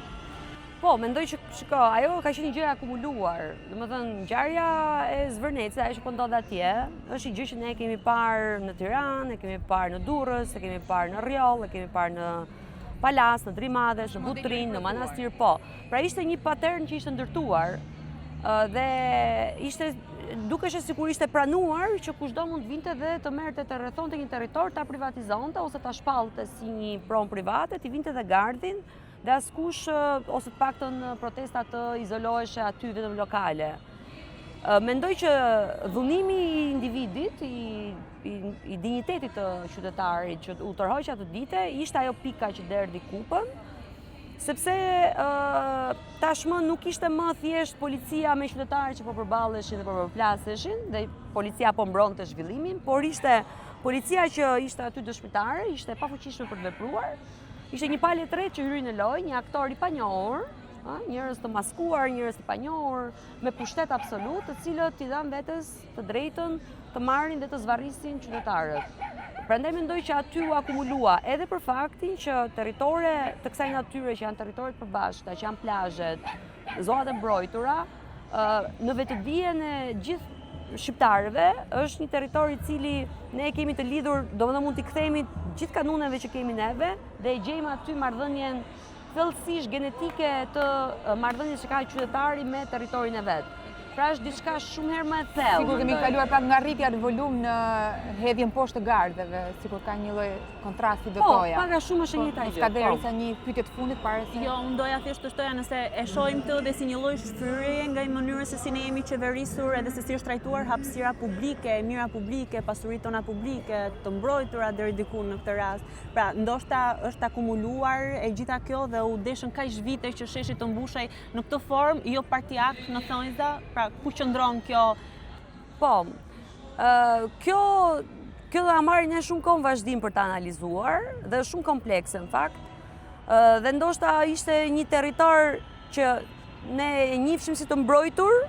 Po, mendoj që shiko, ajo ka qenë një gjë e akumuluar. Domethënë, ngjarja e Zvërnecit, ajo që po ndodh atje, është një gjë që ne e kemi parë në Tiranë, e kemi parë në Durrës, e kemi parë në Rrjoll, e kemi parë në Palasë, në Drimadhes, në Butrint, në Manastir, po. Pra ishte një pattern që ishte ndërtuar dhe ishte dukeshe sikur ishte pranuar që kushdo mund të vinte dhe të merrte të rrethonte një territor, ta privatizonte ose ta shpallte si një pronë private, t'i vinte dhe gardhin, Dhe askush, ose të paktën protesta të izoloheshe aty vetëm lokale. Mendoj që dhunimi i individit, i, i, i dinjitetit të qytetarit që u tërhoq atë dite, ishte ajo pika që derdhi kupën, sepse tashmë nuk ishte më thjesht policia me qytetarë që po përballeshin dhe po përplaseshin, dhe policia po mbronte zhvillimin, por ishte policia që ishte aty dëshmitare, ishte e pafuqishme për të vepruar, Ishte një palë e tretë që hyri në lojë, një aktor i panjohur, ë, njerëz të maskuar, njerëz të panjohur, me pushtet absolut, të cilët i dhanë vetes të drejtën të marrin dhe të zvarrisin qytetarët. Prandaj mendoj që aty u akumulua edhe për faktin që territore të kësaj natyre që janë territore të përbashkëta, që janë plazhet, zonat e mbrojtura, në vetëdijen e gjithë shqiptarëve është një territor i cili ne e kemi të lidhur, domethënë mund t'i kthehemi gjithë kanuneve që kemi neve dhe e gjejmë aty marrëdhënien thellësisht genetike të marrëdhënies që ka qytetari me territorin e vet. Pra është diçka shumë herë më e thellë. Sikur kemi kaluar pak nga rritja në volum në hedhjen poshtë të gardheve, sikur ka një lloj kontrasti do po, thoja. Po, pak a shumë është e po, njëjta gjë. Ka derisa po. një pyetje të fundit para se Jo, unë doja thjesht të shtoja nëse e shohim këtë dhe si një lloj shfryrjeje nga mënyra se si ne jemi qeverisur edhe se si është trajtuar hapësira publike, e mira publike, pasuritë tona publike, të mbrojtura deri diku në këtë rast. Pra, ndoshta është akumuluar e gjitha kjo dhe u deshën kaq vite që sheshi të mbushej në këtë formë, jo partiak në thonjza, pra ku qëndron kjo? Po, kjo kjo do ta marrë ne shumë kohë në vazhdim për ta analizuar dhe është shumë komplekse në fakt. Dhe ndoshta ishte një territor që ne e njihshim si të mbrojtur.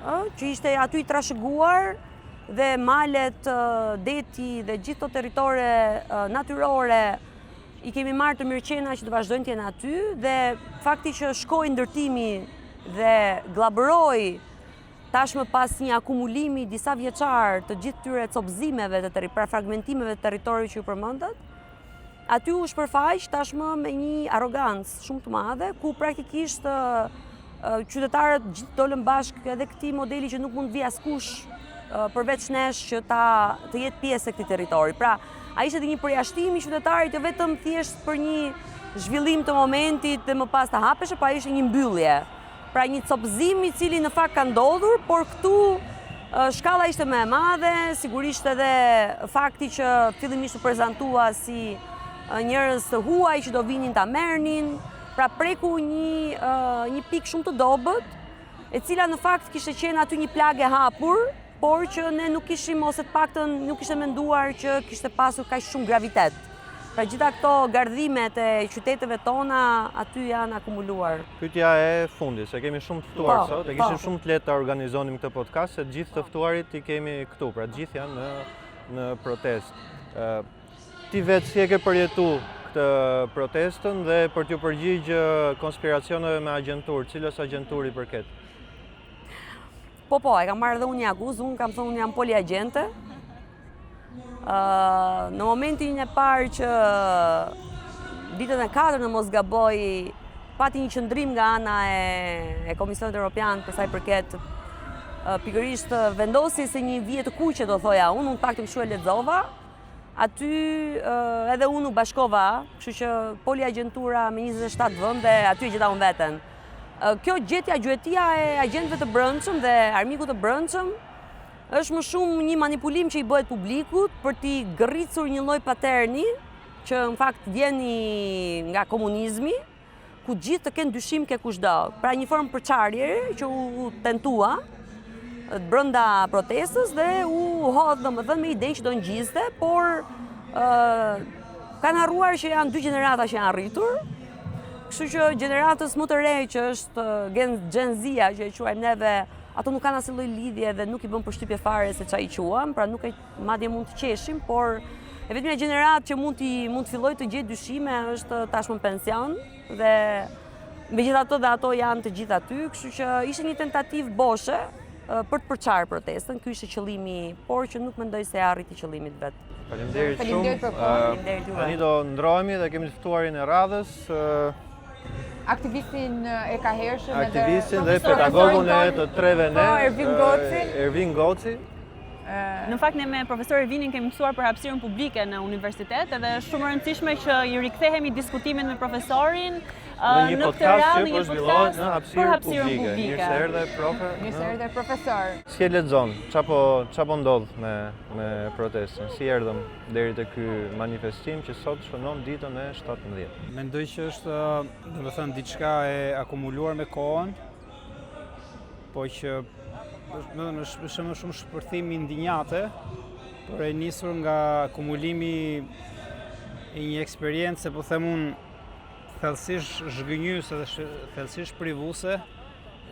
ë, që ishte aty i trashëguar dhe malet, deti dhe gjithë këto territore natyrore i kemi marrë të mirëqena që të vazhdojnë të jenë aty dhe fakti që shkoi ndërtimi dhe gllabëroi tashmë pas një akumulimi disa vjeçar të gjithë këtyre copëzimeve të terri, pra fragmentimeve të territoreve që ju përmendët, aty u shpërfaq tashmë me një arrogancë shumë të madhe, ku praktikisht qytetarët gjithë dolën bashkë edhe këtij modeli që nuk mund të vijë askush përveç nesh që ta të jetë pjesë e këtij territori. Pra, ai ishte edhe një përjashtim i qytetarit jo vetëm thjesht për një zhvillim të momentit dhe më pas të hapeshe, po ai ishte një mbyllje. Pra një copëzim i cili në fakt ka ndodhur, por këtu shkalla ishte më e madhe, sigurisht edhe fakti që fillimisht u prezantua si njerëz të huaj që do vinin ta merrnin, pra preku një një pikë shumë të dobët, e cila në fakt kishte qenë aty një plagë e hapur, por që ne nuk kishim ose të paktën nuk ishte menduar që kishte pasur kaq shumë gravitet. Pra gjitha këto gardhimet e qyteteve tona aty janë akumuluar. Pyetja e fundit, se kemi shumë të ftuar po, sot, e kishim po. shumë të lehtë ta organizonim këtë podcast, se të gjithë të ftuarit i kemi këtu, pra të gjithë janë në në protestë. Ti vetë si e ke përjetu këtë protestën dhe për t'iu përgjigj konspiracioneve me agjenturë, cilës agjenturë i përket? Po, po, e kam marrë dhe unë një akuzë, unë kam thënë unë jam poliagjente. Në momentin e parë që ditën e 4 në mos gaboj, pati një qëndrim nga ana e, e Komisionit Europian për sa i përket pikërisht vendosjes së një vije të kuqe do thoja unë, unë të paktën kështu e lexova. Aty edhe unë u bashkova, kështu që poliagjentura me 27 vende, aty e gjeta unë veten. Kjo gjetja, gjuetia e agjentëve të brendshëm dhe armikut të brendshëm është më shumë një manipulim që i bëhet publikut për t'i gërricur një lloj paterni që në fakt vjen i nga komunizmi, ku gjithë të kenë dyshim ke kushdo. Pra një formë përçarje që u tentua brenda protestës dhe u hodh domethënë me idenë që do ngjizte, por ë kanë harruar që janë dy gjenerata që janë rritur, Kështu që gjeneratës më të re që është Gen, Gen Z-a që e quajmë neve, ato nuk kanë asnjë lloj lidhje dhe nuk i bën përshtypje fare se ça i quan, pra nuk e madje mund të qeshim, por e vetmja gjeneratë që mund të mund të fillojë të gjejë dyshime është tashmë në pension dhe megjithatë dhe ato janë të gjithë aty, kështu që ishte një tentativë boshe për të përçarë protestën, ky ishte qëllimi, por që nuk mendoj se e arriti qëllimin e vet. Faleminderit shumë. Faleminderit për kohën. Faleminderit juve. Tani do ndrohemi dhe kemi të ftuarin e radhës. Aktivistin e kahershëm edhe aktivistin dhe pedagogun e të treve ne. Po, Ervin Goci. Ervin Goci. Në fakt ne me profesor Ervinin kemi mësuar për hapësirën publike në universitet edhe është shumë e rëndësishme që i rikthehemi diskutimit me profesorin në një podcast që po zhvillohet në hapësirë publike. Mirë se erdhe profe. Mirë se erdhe profesor. Si e lexon? Ça po ça po ndodh me me protestën? Si erdhëm deri te ky manifestim që sot shënon ditën e 17? Mendoj që është, domethënë diçka e akumuluar me kohën, po që është, domethënë është, është më shumë shpërthim indinjate, por e nisur nga akumulimi i një eksperience, po them unë, thellësisht zhgënjyese dhe thellësisht privuese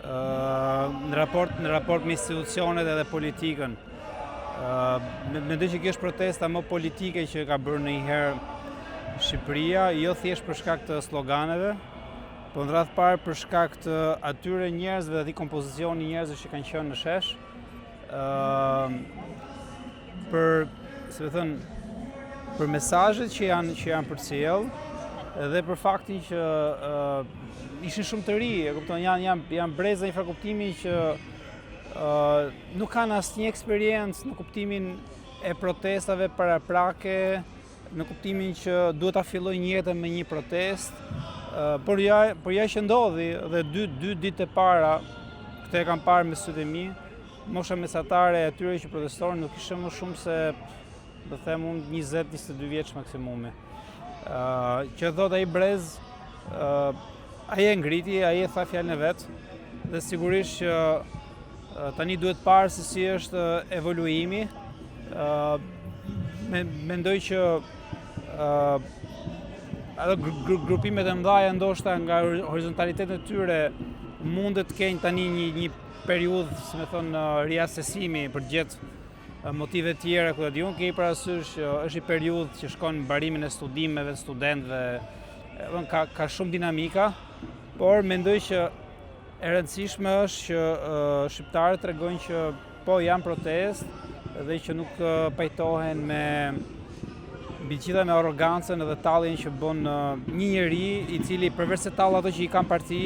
në raport në raport me institucionet edhe politikën. Mendoj që kjo është protesta më politike që ka bërë ndonjëherë Shqipëria, jo thjesht për shkak të sloganeve, po në radhë parë për shkak të atyre njerëzve dhe atij kompozicioni njerëzve që kanë qenë në shesh, për, si me thënë, për mesazhet që janë që janë përcjellë dhe për faktin që uh, ishin shumë të ri, e kupton, janë janë janë breza një farë kuptimi që uh, nuk kanë asnjë eksperiencë në kuptimin e protestave paraprake, në kuptimin që duhet ta fillojnë jetën me një protestë, uh, por ja, por ja që ndodhi dhe dy dy ditë e para, këtë e kam parë me sytë e mi, Mosha mesatare e atyre që protestonin nuk ishte më shumë se, do them unë, 20-22 vjeç maksimumi. Ë, që thotë ai brez, ë ai e ngriti, ai e tha fjalën e vet dhe sigurisht që tani duhet parë se si është evoluimi. Ë mendoj që ë ato grupimet e mëdha ndoshta nga horizontalitetet e tyre Mundet të kenë tani një një periudhë, si me thënë, riasesimi për të gjetë motive tjera, ku ta di unë, kemi parasysh që është një periudhë që shkon mbarimin e studimeve, studentëve, ka, ka shumë dinamika, por mendoj që e rëndësishme është që shqiptarët tregojnë që Po, janë protestë dhe që nuk pajtohen me mbi të gjitha me arrogancën edhe talljen që bën një njeri i cili përveç se tall ato që i kanë parti,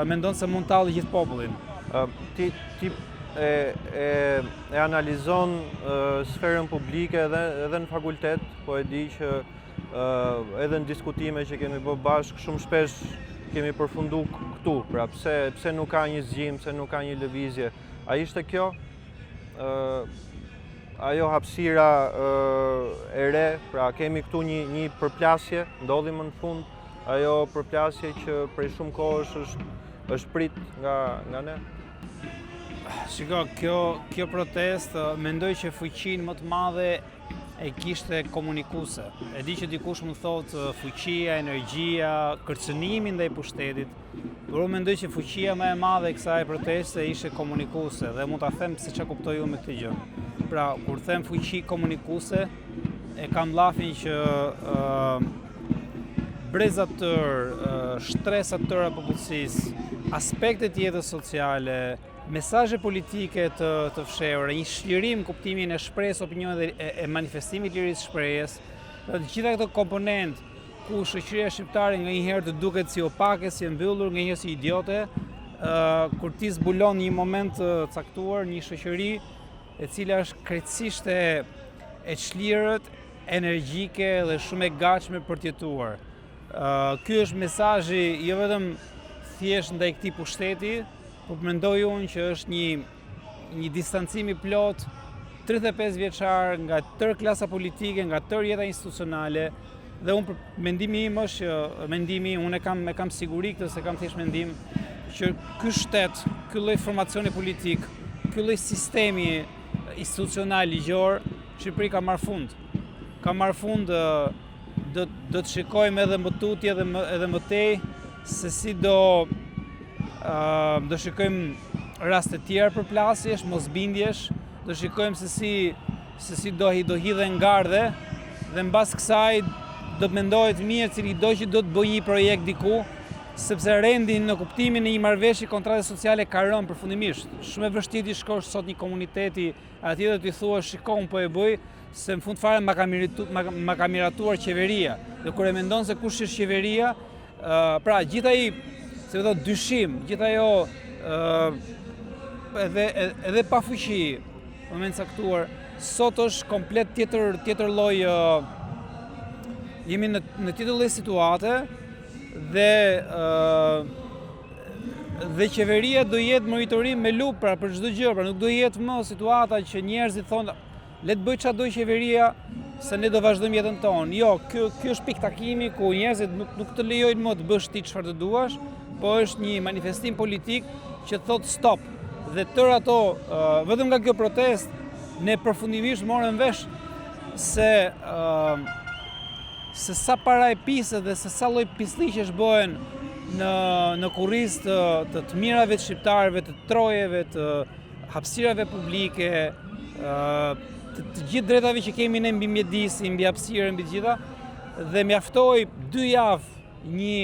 mendon se mund tallë gjithë popullin. Ti ti e e e analizon sferën publike edhe edhe në fakultet, po e di që edhe në diskutime që kemi bërë bashkë, shumë shpesh kemi përfundu këtu, pra pse pse nuk ka një zgjim, pse nuk ka një lëvizje. A ishte kjo ajo hapësira e re, pra kemi këtu një një përplasje, ndodhi më në fund ajo përplasje që prej shumë kohësh është është prit nga nga ne. Shiko, kjo kjo protestë mendoj që fuqinë më të madhe e kishte komunikuese. E di që dikush mund thotë fuqia, energjia, kërcënimi ndaj pushtetit, Por unë mendoj që fuqia më e madhe e kësaj proteste ishte komunikuese dhe mund ta them se çka kuptoj unë me këtë gjë. Pra, kur them fuqi komunikuese, e kam llafin që uh, breza të tërë, uh, shtresa të tëra popullsisë, aspekte të jetës sociale, mesazhe politike të të fshehura, një çlirim kuptimin e shprehjes opinionit dhe e, e manifestimit të lirisë shprehjes, të gjitha këto komponentë ku shoqëria shqiptare nganjëherë të duket si opake, si e mbyllur, nganjëherë si idiote, ë kur ti zbulon një moment të caktuar një shoqëri e cila është krejtësisht e e çlirët, energjike dhe shumë e gatshme për të jetuar. Ë ky është mesazhi jo vetëm thjesht ndaj këtij pushteti, por mendoj unë që është një një distancim i plotë 35 vjeçar nga tërë klasa politike, nga tërë jeta institucionale dhe unë për mendimi im është që mendimi unë e kam e kam siguri këtë s'e kam thjesht mendim që ky shtet, ky lloj formacioni politik, ky lloj sistemi institucional ligjor në Shqipëri ka marrë fund. Ka marrë fund do do të shikojmë edhe më tutje edhe më edhe më tej se si do uh, do shikojmë raste të tjera përplasjesh, mosbindjesh, do shikojmë se si se si do do hidhen gardhe dhe mbas kësaj do të mendohet mirë cilido që do të bëjë një projekt diku, sepse rendi në kuptimin e një marrëveshje kontrate sociale ka rënë përfundimisht. Shumë e vështirë t'i shkosh sot një komuniteti atje dhe t'i thuash shiko unë po e bëj, se në fund fare ma ka, miritu, ma, ma ka miratuar qeveria. Dhe kur e mendon se kush është qeveria, uh, pra gjithë ai, si me thënë, dyshim, gjithë ajo uh, edhe edhe pafuqi në moment caktuar, sot është komplet tjetër tjetër lloj uh, jemi në në tjetër lloj situate dhe uh, dhe qeveria do jetë monitorim me lupë pra për çdo gjë, pra nuk do jetë më situata që njerëzit thonë Le të bëjë ça dojë qeveria se ne do vazhdojmë jetën tonë. Jo, ky ky është pikëtakimi ku njerëzit nuk nuk të lejojnë më të bësh ti çfarë të duash, po është një manifestim politik që thotë stop. Dhe tërë ato, uh, vetëm nga kjo protestë, ne përfundimisht morëm vesh se uh, se sa para e pisët dhe se sa lloj pislliqesh bëhen në në kurriz të të, të mirave të shqiptarëve, të trojeve, të hapësirave publike, të, të gjithë drejtave që kemi ne mbi mjedisin, mbi hapësirën, mbi të gjitha, dhe mjaftoi dy javë një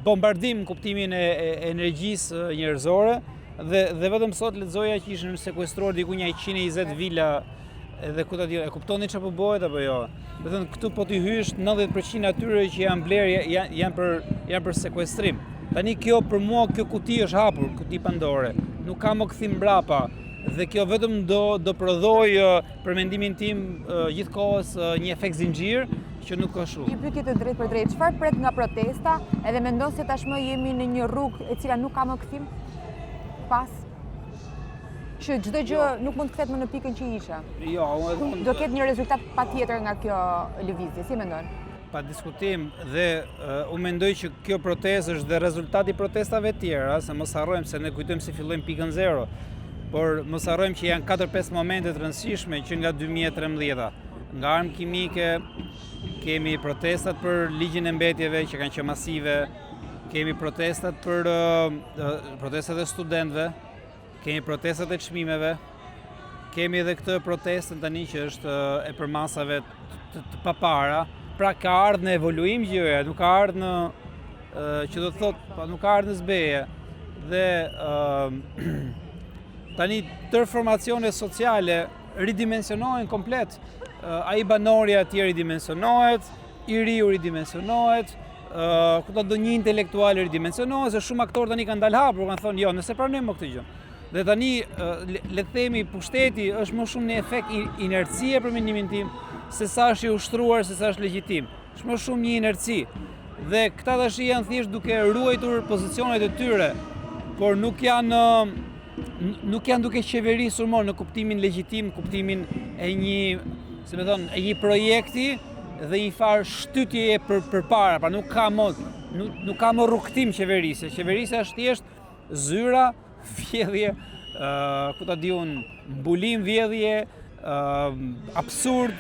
bombardim në kuptimin e, e energjisë njerëzore dhe dhe vetëm sot lexoja që ishin sekuestruar diku nja 120 vila edhe ku ta di, e kuptoni çfarë po bëhet apo jo? Do të thënë këtu po t'i hysh 90% atyre që janë blerë janë janë për janë për sekuestrim. Tani kjo për mua kjo kuti është hapur, kuti Pandore. Nuk ka më kthim mbrapa dhe kjo vetëm do do prodhojë për mendimin tim gjithë kohës një efekt zinxhir që nuk është Një pyetje të drejtpërdrejtë, çfarë pret nga protesta edhe mendon se tashmë jemi në një rrugë e cila nuk ka më kthim pas? Që çdo gjë jo. nuk mund të kthehet më në pikën që ishe. Jo, unë edhe unë. Do ketë një rezultat patjetër nga kjo lëvizje, si mendon? Pa diskutim dhe uh, unë mendoj që kjo protestë është dhe rezultati i protestave të tjera, se mos harrojmë se ne kujtojmë se fillojmë pikën zero. Por mos harrojmë që janë 4-5 momente të rëndësishme që nga 2013-a. Nga armë kimike kemi protestat për ligjin e mbetjeve që kanë qenë masive. Kemi protestat për protestat e studentëve, kemi protestat e çmimeve, kemi edhe këtë protestën tani që është e përmasave të, të papara, pra ka ardhë në evoluim gjëja, nuk ka ardhë në që do të thotë, pa nuk ka ardhë në zbehje dhe tani tërë formacione sociale ridimensionohen komplet. Ai banori atje ridimensionohet, i riu ridimensionohet, ku ta di një intelektual ridimensionohet, se shumë aktorë tani kanë dalë hapur, kanë thonë, jo, ne s'e pranojmë më këtë gjë. Dhe tani, le të themi, pushteti është më shumë në efekt inercie për mendimin tim, se sa është i ushtruar, se sa është legjitim. Është më shumë një inerci. Dhe këta tashi janë thjesht duke ruajtur pozicionet e tyre, por nuk janë nuk janë duke qeverisur më në kuptimin legjitim, kuptimin e një, si me thënë, e një projekti dhe një farë shtytjeje për përpara, pra nuk ka më nuk, nuk ka më rrugëtim qeverisje. Qeverisja është thjesht zyra, vjedhje, uh, ku ta di unë, mbulim vjedhje, uh, absurd,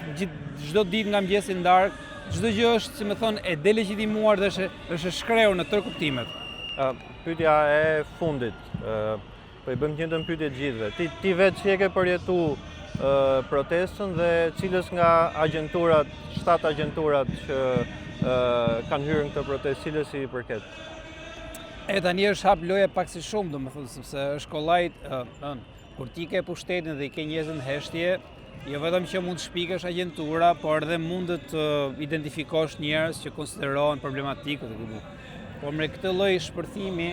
çdo ditë nga mëngjesi në darkë, çdo gjë është, si me thënë, e delegjitimuar dhe është, është e shkrehur në tërë kuptimet. Uh, pyetja e fundit, Po i bëjmë të njëjtën pyetje të gjithëve. Ti ti vetë si e ke përjetu protestën dhe cilës nga agjenturat, shtatë agjenturat që kanë hyrë në këtë protestë, cilës i përket? E tani është hap loja pak si shumë, domethënë, sepse është kollaj, ë, kur ti ke pushtetin dhe i ke njerëzit në heshtje, jo vetëm që mund të shpikësh agjentura, por edhe mund të identifikosh njerëz që konsiderohen problematikë dhe këtu. Por me këtë lloj shpërthimi,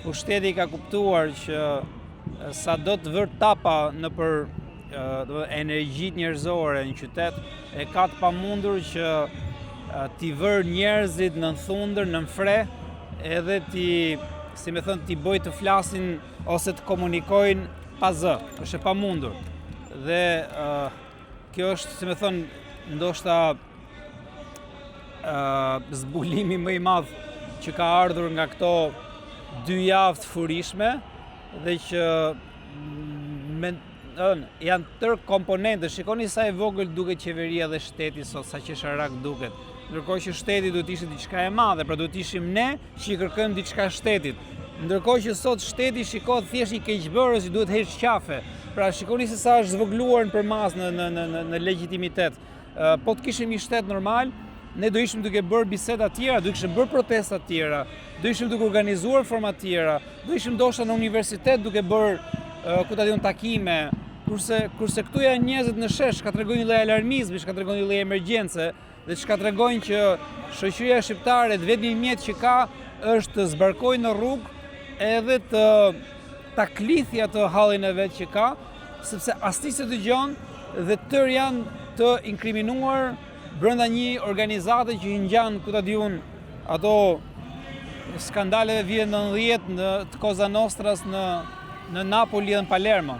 pushteti ka kuptuar që sa do të vërë tapa nëpër energjitë njerëzore në qytet, e ka të pamundur që t'i vërë njerëzit nën thundër, nën fre, edhe t'i, si me thënë, t'i bëjë të flasin ose të komunikojnë pa zë, është e pamundur. Dhe uh, kjo është, si me thënë, ndoshta uh, zbulimi më i madh që ka ardhur nga këto dy javë të furishme dhe që me, ën, janë tërë komponente. Shikoni sa e vogël duket qeveria dhe shteti sot, sa qesharak duket. Ndërkohë që shteti duhet të ishte diçka e madhe, pra duhet të ishim ne që i kërkojmë diçka shtetit. Ndërkohë që sot shteti shikohet thjesht një keqbërës që duhet heq qafe. Pra shikoni se sa është zvogëluar në përmasë në në në në, në legjitimitet. Po të kishim një shtet normal, ne do ishim duke bërë biseda të tjera, do kishim bërë protesta të tjera, do ishim duke organizuar forma të tjera, do ishim ndoshta në universitet duke bërë ku ta di unë takime, kurse kurse këtu janë njerëzit në shesh, çka tregon një lloj alarmizmi, çka tregon një lloj emergjence. Dhe çka tregojnë që shoqëria shqiptare të vetmin mjet që ka është të zbarkojë në rrugë edhe të ta klithi atë hallin e vet që ka, sepse asnjë s'e dëgjon dhe tërë janë të inkriminuar brenda një organizate që i ngjan, ku ta di unë, ato skandaleve vitet 90 në të Cosa Nostras në në Napoli dhe në Palermo.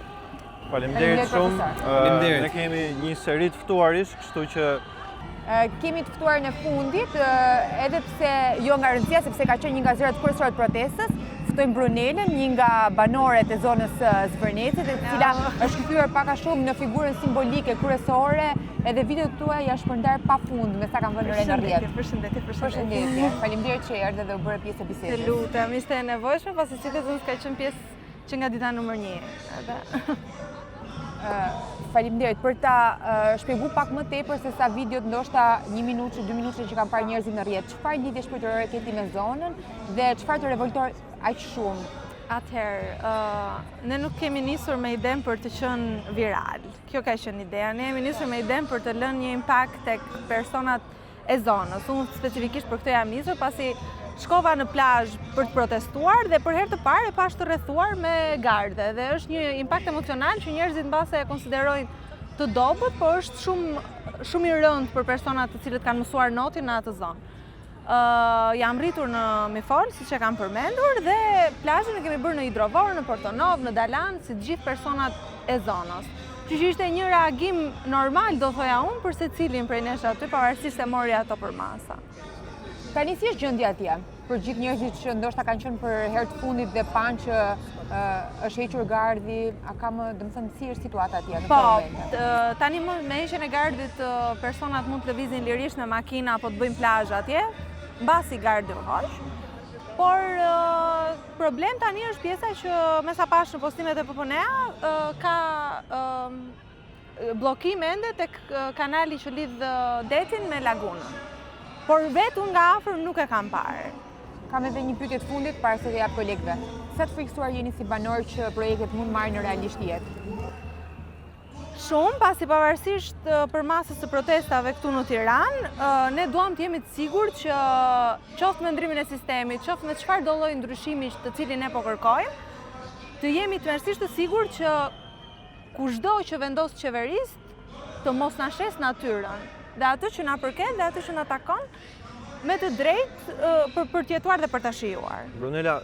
Faleminderit shumë. Faleminderit. Ne kemi një seri të ftuarish, kështu që kemi të ftuarin e fundit, edhe pse jo nga rëndësia, sepse ka qenë një nga zërat kryesorë të protestës, ftojmë Brunelën, një nga banoret e zonës së Zvërnecit, e cila është kthyer pak a shumë në figurën simbolike kryesore, edhe videot tua janë shpërndarë pa fund, me sa kam vënë re në rrjet. Përshëndetje, përshëndetje. Përshëndetje. Faleminderit që erdhe dhe u bëre pjesë e bisedës. Të lutem, ishte e nevojshme, pasi Citizens ka qenë pjesë Që nga dita numër një. Edhe. Faleminderit për ta shpjegu pak më tepër se sa videot ndoshta një minutë, dy minutë që kanë parë njerëzit në rrjet. Çfarë lidhje shpirtërore ke ti me zonën dhe çfarë të revoltoi aq shumë? Atëherë, ne nuk kemi nisur me idenë për të qenë viral. Kjo ka qenë ideja. Ne jemi nisur me idenë për të lënë një impakt tek personat e zonës. Unë specifikisht për këtë jam nisur, pasi shkova në plazh për të protestuar dhe për herë të parë e pashë të rrethuar me garde dhe është një impakt emocional që njerëzit mbase e konsiderojnë të dobët, por është shumë shumë i rëndë për personat të cilët kanë mësuar notin në atë zonë. Uh, jam rritur në Mifol, siç e kam përmendur, dhe plazhin e kemi bërë në Hidrovor, në Portonovë, në Dalan, si të gjithë personat e zonës. Që që ishte një reagim normal, do thoja unë, për secilin prej nesh aty, pavarësisht se mori ato përmasa. Tani si është gjendja atje? Për gjithë njerëzit që ndoshta kanë qenë për herë të fundit dhe panë që është hequr gardhi, a ka më, domethënë, si është situata atje në po, Po, tani më me heqjen e gardhit personat mund të lëvizin lirisht me makina apo të bëjnë plazh atje, mbasi gardhi u hoq. Por problem tani është pjesa që me sa pashë në postimet e PPNEA ka bllokim ende tek kanali që lidh detin me lagunën. Por vetë unë nga afër nuk e kam parë. Kam edhe një pyetje të fundit para se t'ia jap kolegëve. Sa të frikësuar jeni si banorë që projektet mund marrin realisht jetë? Shumë, pasi pavarësisht përmasës së protestave këtu në Tiranë, ne duam të jemi të sigurt që qoftë me ndërrimin e sistemit, qoftë me çfarëdo lloj ndryshimi të cilin ne po kërkojmë, të jemi tmerrësisht të sigurt që kushdo që vendos të qeverisë, të mos na shesë natyrën dhe atë që na përket dhe atë që na takon me të drejtë për, për të jetuar dhe për ta shijuar. Brunela,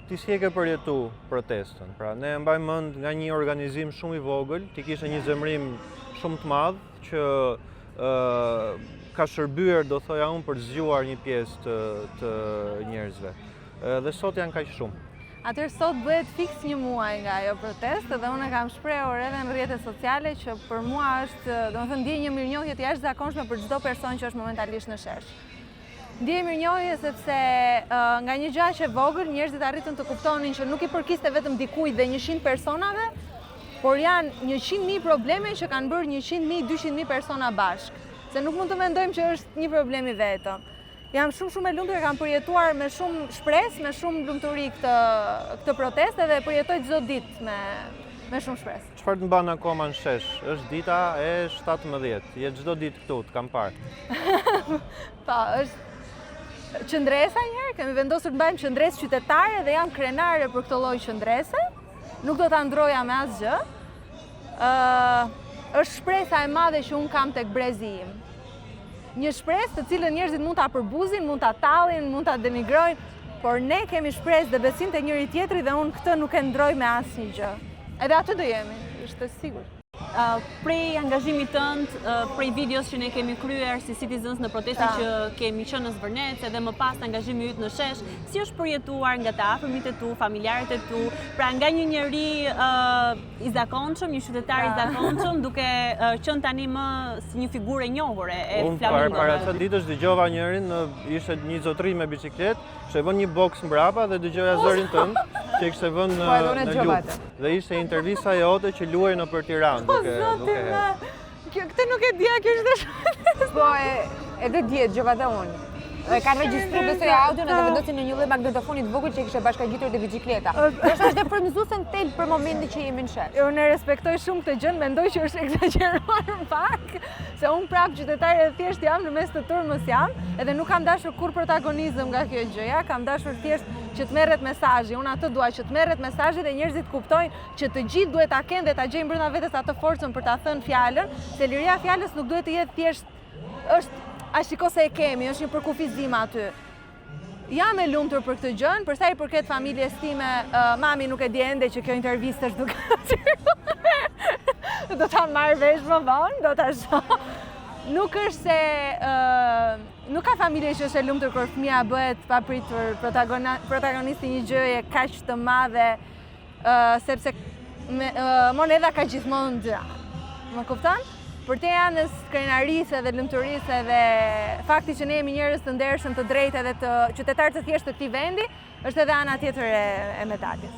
ti si e ke përjetu protestën? Pra, ne e mbajmë mend nga një organizim shumë i vogël, ti kishe një zemërim shumë të madh që ka shërbyer, do thoja unë, për të zgjuar një pjesë të, të njerëzve. Dhe sot janë kaq shumë. Atëherë sot bëhet fiks një muaj nga ajo protestë dhe unë e kam shprehur edhe në rrjetet sociale që për mua është, domethënë ndjej një mirënjohje të jashtëzakonshme për çdo person që është momentalisht në shesh. Ndjej mirënjohje sepse nga një gjë aq e vogël njerëzit arritën të kuptonin që nuk i përkiste vetëm dikujt dhe 100 personave, por janë 100.000 probleme që kanë bërë 100.000, 200.000 persona bashkë. Se nuk mund të mendojmë që është një problem i vetëm. Jam shumë shumë e lumtur, e kam përjetuar me shumë shpresë, me shumë lumturi këtë këtë protestë dhe e përjetoj çdo ditë me me shumë shpresë. Çfarë të mban akoma në shesh? Është dita e 17. Je çdo ditë këtu, të kam parë. Po, është qëndresa një herë, kemi vendosur të mbajmë qëndresë qytetare dhe jam krenare për këtë lloj qëndrese. Nuk do ta ndërroja me asgjë. Ë, është shpresa e madhe që unë kam tek brezi im. Një shpresë të cilën njerëzit mund ta përbuzin, mund ta tallin, mund ta denigrojnë, por ne kemi shpresë dhe besim te njëri-tjetri dhe unë këtë nuk e ndërroj me asnjë gjë. Edhe aty do jemi, është e sigurt. Prej angazhimit tënd, prej videos që ne kemi kryer si Citizens në protestën që kemi qenë në Zvërnec edhe më pas angazhimi yt në shesh, si është përjetuar nga të afërmit e tu, familjarët e tu, pra nga një njeri i zakonshëm, një qytetar i zakonshëm, duke qenë tani më si një figurë e njohur e flamingove. Unë para ca ditësh dëgjova njërin, ishte një zotëri me biçikletë, kishte vënë një box mbrapa dhe dëgjoja zërin tënd që e kishte vënë po, në në loop. Dhe ishte intervista jote që luhej nëpër Tiranë, po, duke duke Kjo këtë nuk e dija, kjo është shumë. Po, edhe dje dëgjova dhe unë. E kanë regjistruar besoj audion edhe vendosin në një lloj magnetofoni të vogël që e kishte bashkangjitur te biçikleta. Është është dhe frymëzuese në thelb për momentin që jemi në shesh. Unë e respektoj shumë këtë gjë, mendoj që është ekzagjeruar pak, se unë prapë qytetare e thjeshtë jam në mes të turmës jam, edhe nuk kam dashur kurrë protagonizëm nga kjo gjëja, kam dashur thjesht që të merret mesazhi. Unë atë dua që të merret mesazhi dhe njerëzit kuptojnë që të gjithë duhet ta kenë dhe ta gjejnë brenda vetes atë forcën për ta thënë fjalën, se liria e fjalës nuk duhet të jetë thjesht është a shiko se e kemi, është një përkufizim aty. Jam e lumtur për këtë gjënë, për sa i përket familjes time, uh, mami nuk e di ende që kjo intervistë është duke do ta marrë vesh më vonë, do ta shoh. Nuk është se uh, nuk ka familje që është e lumtur kur fëmija bëhet papritur protagonist i një gjëje kaq të madhe sepse monedha ka gjithmonë dy anë. Më kupton? Përtej anës krenarisë edhe lumturisë edhe fakti që ne jemi njerëz të ndershëm, të drejtë edhe të qytetarë të thjeshtë të këtij vendi, është edhe ana tjetër e, e medaljes.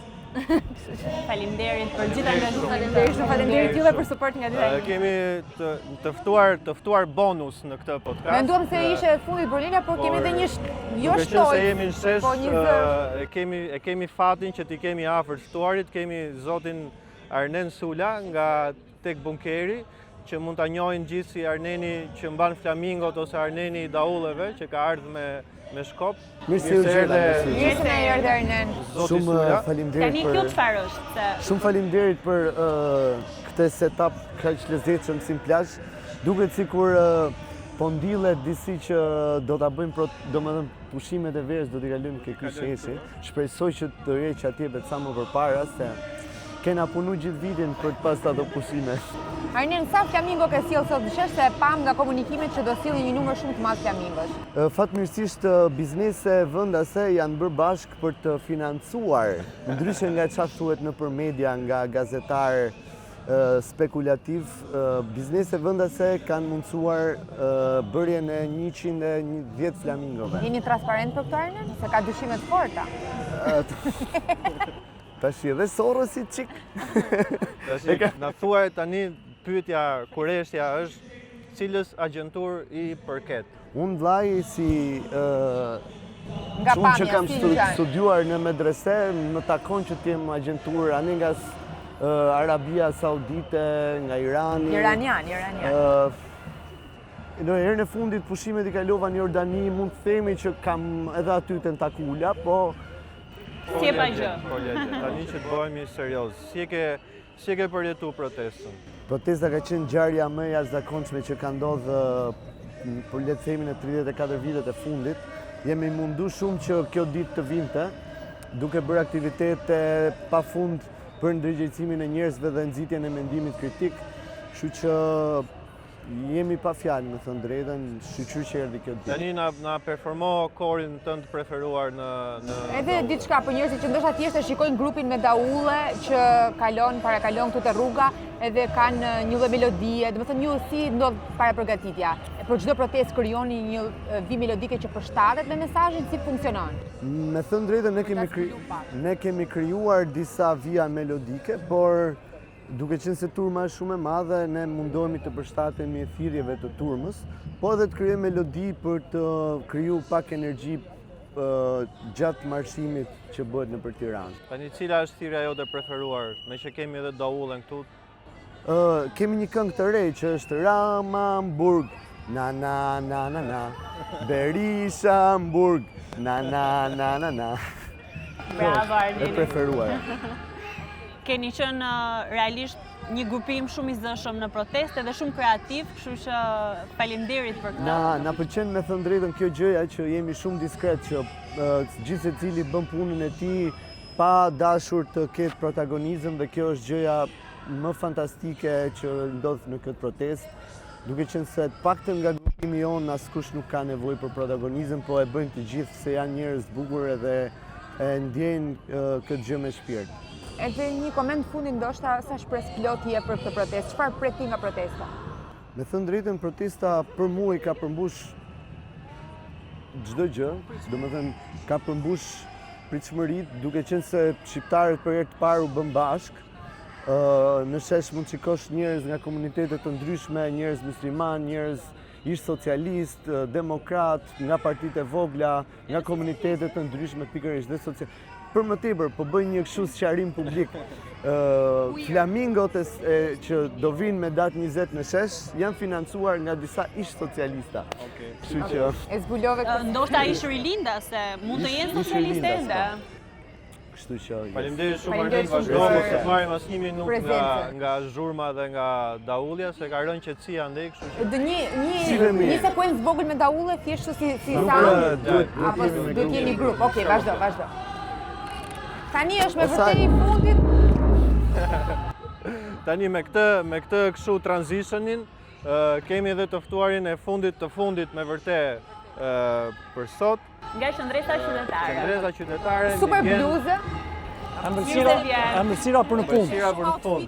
Faleminderit për gjithë angazhimin. Faleminderit shumë, faleminderit juve për suport nga dita. Kemi të, të ftuar, të ftuar bonus në këtë podcast. Menduam se ishe e fundit Brunela, por kemi edhe një jo shtojcë. Duke qenë se jemi në shesh, po një zë. e kemi e kemi fatin që t'i kemi afër të ftuarit, kemi zotin Arnen Sula nga Tek Bunkeri, që mund ta njohin gjithë si Arneni që mban flamingot ose Arneni i daulleve që ka ardhur me me shkop. Mirë se ju gjeta. Mirë se erdhe Arnen. Shumë faleminderit Tani kjo çfarë është? Shumë faleminderit për këtë setup kaq lezetshëm si në plazh. Duket sikur po ndillet disi që do ta bëjmë pro, domethënë pushimet e verës do t'i kalojmë ke ky sheshi. Shpresoj që dorëheqja të jepet sa më përpara se kena punu gjithë vitin për të pas ato pushime. Arnen, sa flamingo ke sjellë sot në shesh se e pamë nga komunikimet që do sillni një numër shumë të madh flamingosh? Fatmirësisht biznese vendase janë bërë bashkë për të financuar, ndryshe nga ça thuhet nëpër media nga gazetarë. spekulativ, biznese vendase kanë mundësuar bërjen e 110 flamingove. Jeni transparent për këto Arnen? Se ka dyshime të forta. Tashi edhe Sorosi çik. Tashi, na thuaj tani pyetja kureshtja është cilës agjenturë i përket? Unë vllai si Nga Unë pamja, që kam si ngjan? studiuar në medrese, më takon që të jem agjenturë, ani nga Arabia Saudite, nga Irani. Iranian, iranian. Në herën e fundit pushimet i kalova në Jordani, mund të themi që kam edhe aty tentakula, po... Si e pa gjë. Po, tani që të bëhemi serioz, si e ke Si e ke përjetu protestën? Protesta ka qenë ngjarja më e jashtëzakonshme që ka ndodhë për le të themi në 34 vitet e fundit. Jemi mundu shumë që kjo ditë të vinte, duke bërë aktivitete pa fund për ndërgjegjësimin e njerëzve dhe nxitjen e mendimit kritik, kështu që Jemi pa fjalë, me thënë drejtën, shyqyr që erdhi kjo ditë. Tani na na performo korin tënd të preferuar në në Edhe diçka për njerëzit që ndoshta thjesht e shikojnë grupin me daulle që kalon, parakalon këtu te rruga, edhe kanë një lloj melodie, domethënë ju si ndodh parapërgatitja. Për çdo protestë krijoni një vijë melodike që përshtatet me mesazhin, si funksionon? Me thënë drejtën, ne kemi kri... ne kemi krijuar disa vija melodike, por Duke qenë se turma është shumë e madhe, ne mundohemi të përshtatemi thirrjeve të turmës, po edhe të krijojmë melodi për të kriju pak energji gjatë marshimit që bëhet nëpër Tiranë. Tani cila është thirrja jote e preferuar, meqë kemi edhe daullen këtu? Kemi një këngë të re që është Rama n'burg, na na na na na, Berisha n'burg, na na na na na. Bravo Arleni. E preferuara. Keni qenë realisht një grupim shumë i zëshëm në protestë dhe shumë kreativ, kështu që faleminderit për këtë. Na na pëlqen me thënë drejtën kjo gjëja që jemi shumë diskret që gjithsecili bën punën e tij pa dashur të ketë protagonizëm dhe kjo është gjëja më fantastike që ndodh në këtë protestë, duke qenë se të paktën nga grupimi jonë askush nuk ka nevojë për protagonizëm, po e bëjnë të gjithë se janë njerëz të bukur edhe e ndjejnë këtë gjë me shpirt. Edhe një koment fundi ndoshta sa shpresëplotë je për këtë protestë, çfarë pret ti nga protesta? Me thënë drejtën, protesta për mua i ka përmbush çdo gjë, domethënë ka përmbush pritshmëritë, duke qenë se shqiptarët për herë të parë u bënë bashkë, Në shesh mund të shikosh njerëz nga komunitete të ndryshme, njerëz muslimanë, njerëz ish socialistë, demokratë, nga partitë e vogla, nga komunitete të ndryshme pikërisht dhe social. Për më tepër, po bëj një kështu sqarim publik. Flamingot e, që do vinë me datë 20 në shesh janë financuar nga disa ish socialista. Okej. Kështu që e zbulove këtë. Ndoshta ish rilindas, se mund të jenë socialistë ende. Po. Kështu që Faleminderit shumë Arlen, vazhdo mos të marrim asnjë minutë nga nga zhurma dhe nga daullja se ka rënë qetësia andej, kështu që Do një një një sekuencë vogël me daulle thjesht si si sound. Duhet duhet jemi me grup. Duhet jemi grup. Okej, vazhdo, vazhdo. Tani është me vërtet i fundit. Tani me këtë me këtë kështu transitionin, kemi edhe të ftuarin e fundit të fundit me vërtet për sot. Nga qëndresa qytetare. Qëndresa qytetare. Super bluzë. Ëmbëlsira, ëmbëlsira për në fund. Ëmbëlsira për në fund.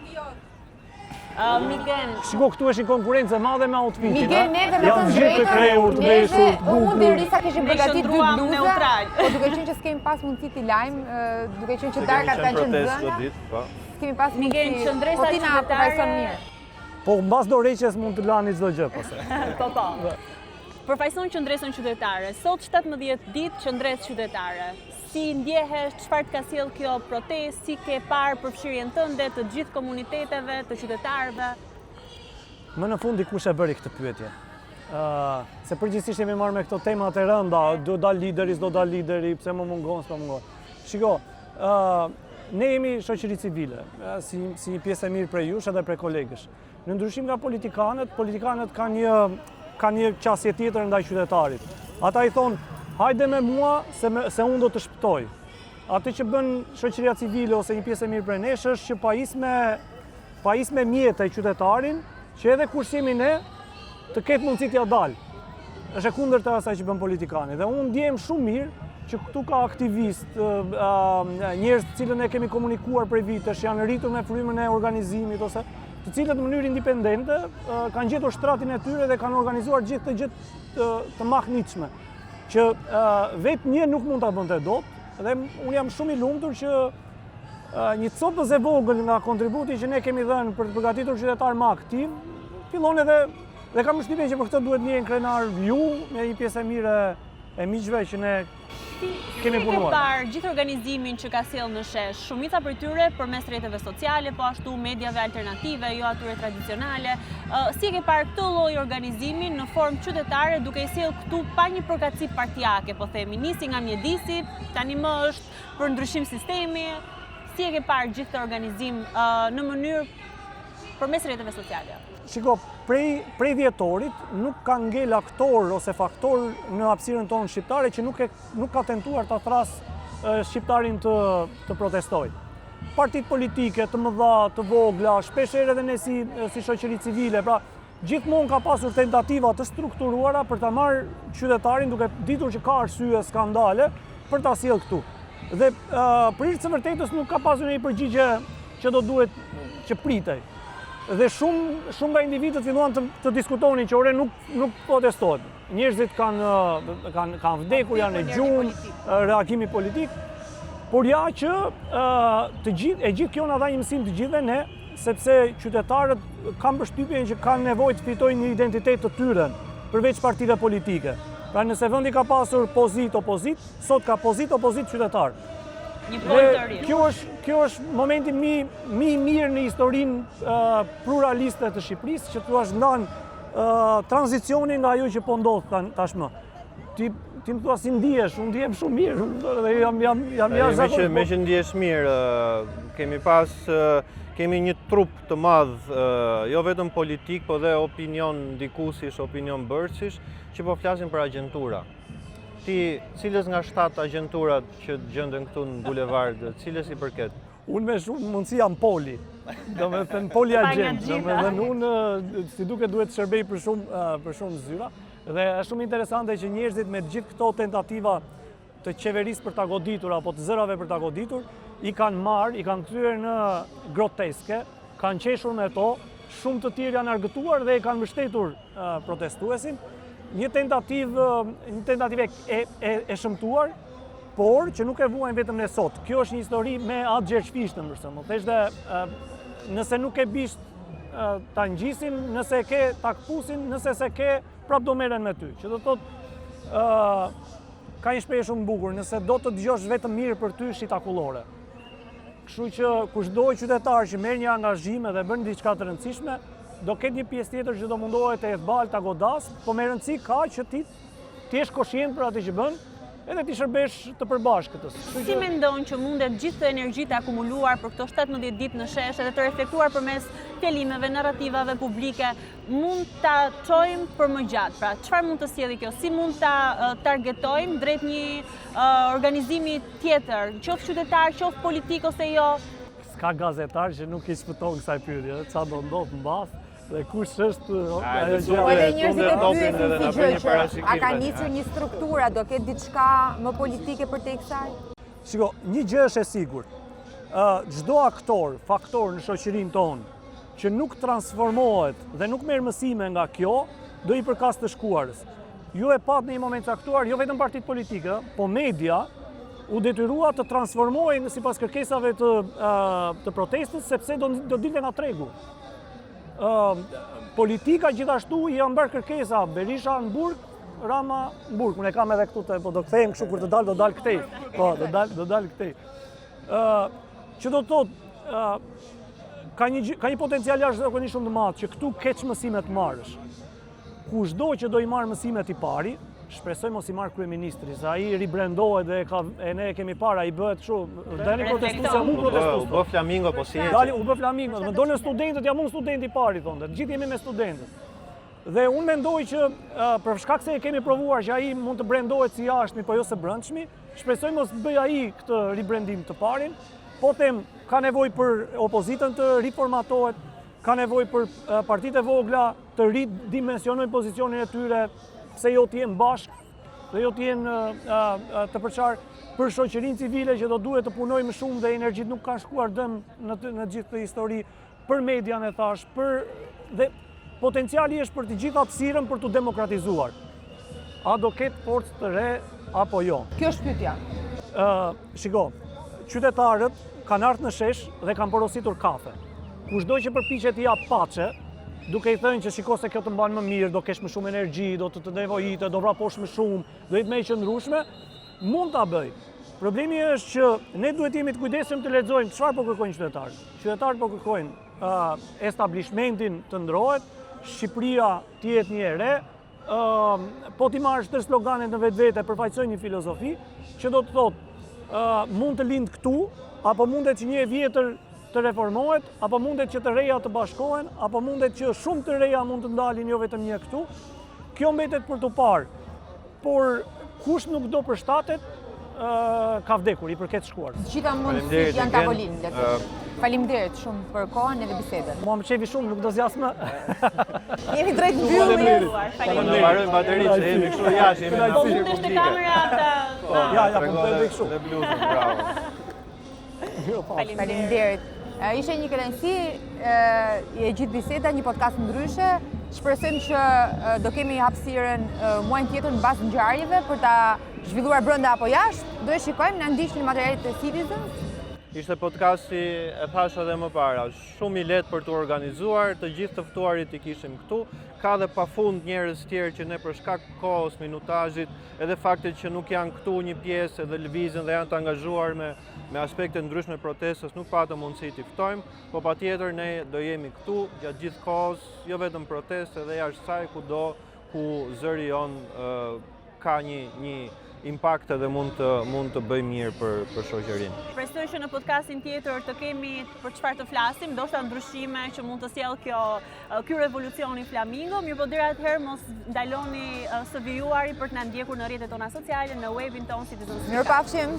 Migen. Shiko, këtu është një konkurrencë e madhe me outfitin. Migen, neve me të drejtën, krehur, të veshur, të bukur. Unë dhe Risa kishim përgatit dy bluza, po duke qenë që s'kemi pas mundësi t'i lajmë, duke qenë që darkat kanë qenë zëna, po. s'kemi pas mundësi, Migen, qëndresa po ti na përfaqëson mirë. Po mbas dorëheqjes mund të lani çdo gjë pastaj. Po po. Përfaqëson qëndresën qytetare. Sot 17 ditë qëndresë qytetare. Si ndjehesh, çfarë të ka sjellë kjo protestë, si ke parë përfshirjen tënde të gjithë komuniteteve, të qytetarëve? Më në fund dikush e bëri këtë pyetje. Uh, se përgjithsisht jemi marrë me këto temat e rënda, do dal lideri, s'do dal lideri, pse më mungon, s'më mungon. Shiko, uh, ne jemi shoqëri civile, si, si një pjesë e mirë prej jush edhe prej kolegësh. Në ndryshim nga politikanët, politikanët kanë një, kanë një qasje tjetër ndaj qytetarit. Ata i thonë, hajde me mua se, me, se unë do të shpëtoj. Atë që bën shoqëria civile ose një pjesë e mirë prej nesh është që pajis me, pajis me mjete qytetarin, që edhe kur s'jemi ne, të ketë mundësi t'ia dalë. Është e kundërta e asaj që bën politikani. Dhe unë ndjehem shumë mirë që këtu ka aktivistë, njerëz të cilët ne kemi komunikuar prej vitesh, janë rritur me frymën e organizimit ose të cilët në mënyrë independente kanë gjetur shtratin e tyre dhe kanë organizuar gjithë këtë gjë të, të mahnitshme, që vetë një nuk mund ta bënte dot dhe unë jam shumë i lumtur që një copëz e vogël nga kontributi që ne kemi dhënë për të përgatitur qytetarë më aktivë, fillon edhe dhe kam përshtypjen që për këtë duhet ndjehen krenarë ju me një pjesë e mirë e miqve që ne kemi punuar. Si e ke parë gjithë organizimin që ka sjellë në shesh, shumica prej tyre përmes rrjeteve sociale, po ashtu mediave alternative, jo atyre tradicionale, si e ke parë këtë lloj organizimi në formë qytetare duke i sjellë këtu pa një përkatësi partiake, po themi, nisi nga mjedisi, tani më është për ndryshim sistemi, si e ke parë gjithë këtë organizim në mënyrë përmes rrjeteve sociale? Shiko, prej, prej dhjetorit nuk ka ngel aktor ose faktor në hapësirën tonë shqiptare që nuk, e, nuk ka tentuar ta thrasë shqiptarin të, të protestojë. Partitë politike, të mëdha, të vogla, shpeshherë edhe ne si, si shoqëri civile, pra gjithmonë ka pasur tentativa të strukturuara për ta marrë qytetarin duke ditur që ka arsye skandale për ta sjellë këtu. Dhe për hir të së vërtetës nuk ka pasur një përgjigje që do duhet që pritej. Dhe shumë shumë nga individët filluan të, të diskutonin që ore nuk nuk protestohet. Njerëzit kanë kanë kanë vdekur, janë në gjumë, reagimi politik. Por ja që të gjithë e gjithë kjo na dha një mësim të gjithëve ne, sepse qytetarët kam përshtypjen që kanë nevojë të fitojnë një identitet të tyre përveç partive politike. Pra nëse vendi ka pasur pozitë, opozitë, Sot ka pozitë, opozitë, qytetar. Një pol të ri. Kjo është, kjo është momenti mi, mi i mirë në historinë pluraliste të Shqipërisë, që thua ndan tranzicionin nga ajo që po ndodh tashmë. Ti, ti më thua si ndihesh, unë ndihem shumë mirë, dhe jam, jam, jam jashtëzakonisht. Meqë ndihesh mirë, kemi pas, kemi një trup të madh, jo vetëm politik, po dhe opinion ndikuesish, opinion bërësish, që po flasin për agjentura. Ti, cilës nga 7 agjenturat që gjenden këtu në bulevard, cilës i përket? Unë me shumë mundësi jam poli, domethënë poli agjent, domethënë unë si duket duhet të shërbej për shumë, për shumë zyra, dhe është shumë interesante që njerëzit me gjithë këto tentativa të qeverisë për ta goditur, apo të zërave për ta goditur, i kanë marrë, i kanë kthyer në groteske, kanë qeshur me to, shumë të tjerë janë argëtuar dhe e kanë mbështetur protestuesin. Një tentativë, një tentativë e, e, e shëmtuar, por që nuk e vuajmë vetëm ne sot. Kjo është një histori me Atë Gjergj Fishtën, për shembull. Thjesht dhe nëse nuk ke bisht ta ngjisin, nëse e ke ta këpusin, nëse s'e ke, prap do merren me ty. Që do të thotë, ka një shprehje shumë të bukur, nëse do të dëgjosh vetëm mirë për ty, shit akullore. Kështu që kushdo qytetar që merr një angazhim edhe bën diçka të rëndësishme, do ketë një pjesë tjetër që do mundohet të hedhë baltë ta godasë, po me rëndësi ka që ti të jesh koshient për atë që bën, edhe t'i shërbesh të përbashkëtës. Si mendon që mundet gjithë këtë energji të akumuluar për këto 17 ditë në shesh edhe të reflektuar përmes fjalimeve, narrativave publike, mund ta çojmë për më gjatë? Pra, çfarë mund të sjelli kjo? Si mund ta targetojmë drejt një organizimi tjetër, qoftë qytetar, qoftë politik ose jo? S'ka gazetar që nuk i shpëton kësaj pyetje, ça do ndodhë mbas, dhe kush është ajo gjë. Po edhe njerëzit e pyesin si gjë që a ka nisur një strukturë, a do ketë diçka më politike përtej kësaj? Shiko, një gjë është e sigurt. Çdo aktor, faktor në shoqërinë tonë që nuk transformohet dhe nuk merr mësime nga kjo, do i përkasë të shkuarës. Ju e patë në një moment caktuar, jo vetëm partitë politike, po media u detyrua të transformohej sipas kërkesave të, të protestës, sepse do, do dilte nga tregu. Politika gjithashtu i janë bërë kërkesa, Berisha në burg, Rama në burg. Unë e kam edhe këtu, të, po do kthehem kështu kur të dal, do dal këtej. Po, do dal, do dal këtej. Që do të thotë, ka një, ka një potencial jashtëzakonisht shumë të madh, që këtu ke ç'mësime të marrësh. Kushdo që do i marrë mësimet i pari, shpresoj mos i marrë kryeministri, se ai ribrendohet dhe ka, e ne e kemi parë, ai bëhet kështu, dani protestues, jam unë protestues. U bë flamingo, po si Dali, u bë flamingo, më dolën studentët, jam unë studenti i pari, thonë, të gjithë jemi me studentët. Dhe unë mendoj që për shkak se e kemi provuar që ai mund të brendohet së jashtmi, po jo së brendshmi, shpresoj mos bëjë ai këtë ribrendim të parin, po them ka nevojë për opozitën të riformatohet, ka nevojë për partitë e vogla të ridimensionojnë pozicionin e tyre, pse jo të jenë bashkë. dhe jo të jenë të përçarë për shoqërinë civile që do duhet të punojë më shumë dhe energjitë nuk kanë shkuar dëm në në gjithë këtë histori për median e thashë, për dhe potenciali është për të gjithë hapësirën për t'u demokratizuar. A do ketë forcë të re apo jo? Kjo është pyetja. Ë, shiko, qytetarët kanë ardhur në shesh dhe kanë porositur kafe. Kushdo që përpiqet t'i japë paçe, duke i thënë që shiko se kjo të mban më mirë, do kesh më shumë energji, do të të nevojitet, do vraposh më shumë, do jetë më e qëndrueshme, mund ta bëjë. Problemi është që ne duhet të jemi të kujdesshëm të lexojmë çfarë po kërkojnë qytetarët. Qytetarët po kërkojnë uh, establishmentin të ndrohet, Shqipëria të jetë një e re, uh, po t'i marrësh tërë sloganet në vetvete përfaqësojnë një filozofi që do të thotë uh, mund të lindë këtu apo mundet që një e vjetër të reformohet, apo mundet që të reja të bashkohen, apo mundet që shumë të reja mund të dalin jo vetëm një këtu. Kjo mbetet për t'u parë. Por kush nuk do përshtatet, ka vdekur, i përket shkuar. Të gjitha mundësitë janë tavolinë, le të Faleminderit shumë për kohën edhe bisedën. Mua më qefi shumë, nuk do zgjas më. Jemi drejt mbylljes. Faleminderit. Na mbarojnë bateritë, se jemi kështu jashtë, jemi në Po mundesh te kamera ta. Po, ja, ja, po të bëj kështu. Dhe bluzën, bravo. Faleminderit. Ishte një kënaqësi e gjithë biseda, një podcast ndryshe. Shpresojmë që do kemi hapësirën muajin tjetër në bazë ngjarjeve për ta zhvilluar brenda apo jashtë. Do e shikojmë, na ndiqni materialet e Citizens. Ishte podcasti, e thashë edhe më para, shumë i lehtë për t'u organizuar, të gjithë të ftuarit i kishim këtu, ka dhe pafund njerëz tjerë që ne për shkak kohës, minutazhit, edhe faktit që nuk janë këtu një pjesë edhe lëvizin dhe janë të angazhuar me me aspekte ndryshme protestës nuk patëm mundësi t'i ftojmë, po patjetër ne do jemi këtu gjatë gjithë kohës, jo vetëm protestë edhe jashtë saj kudo ku zëri jonë ka një një impakt edhe mund të mund të bëjë mirë për për shoqërinë. Shpresoj që në podcastin tjetër të kemi për çfarë të flasim, ndoshta ndryshime që mund të sjellë kjo ky revolucioni Flamingo, mirëpo deri atëherë mos ndaloni së vijuari për të na ndjekur në rrjetet tona sociale, në webin tonë Citizens. Mirupafshim!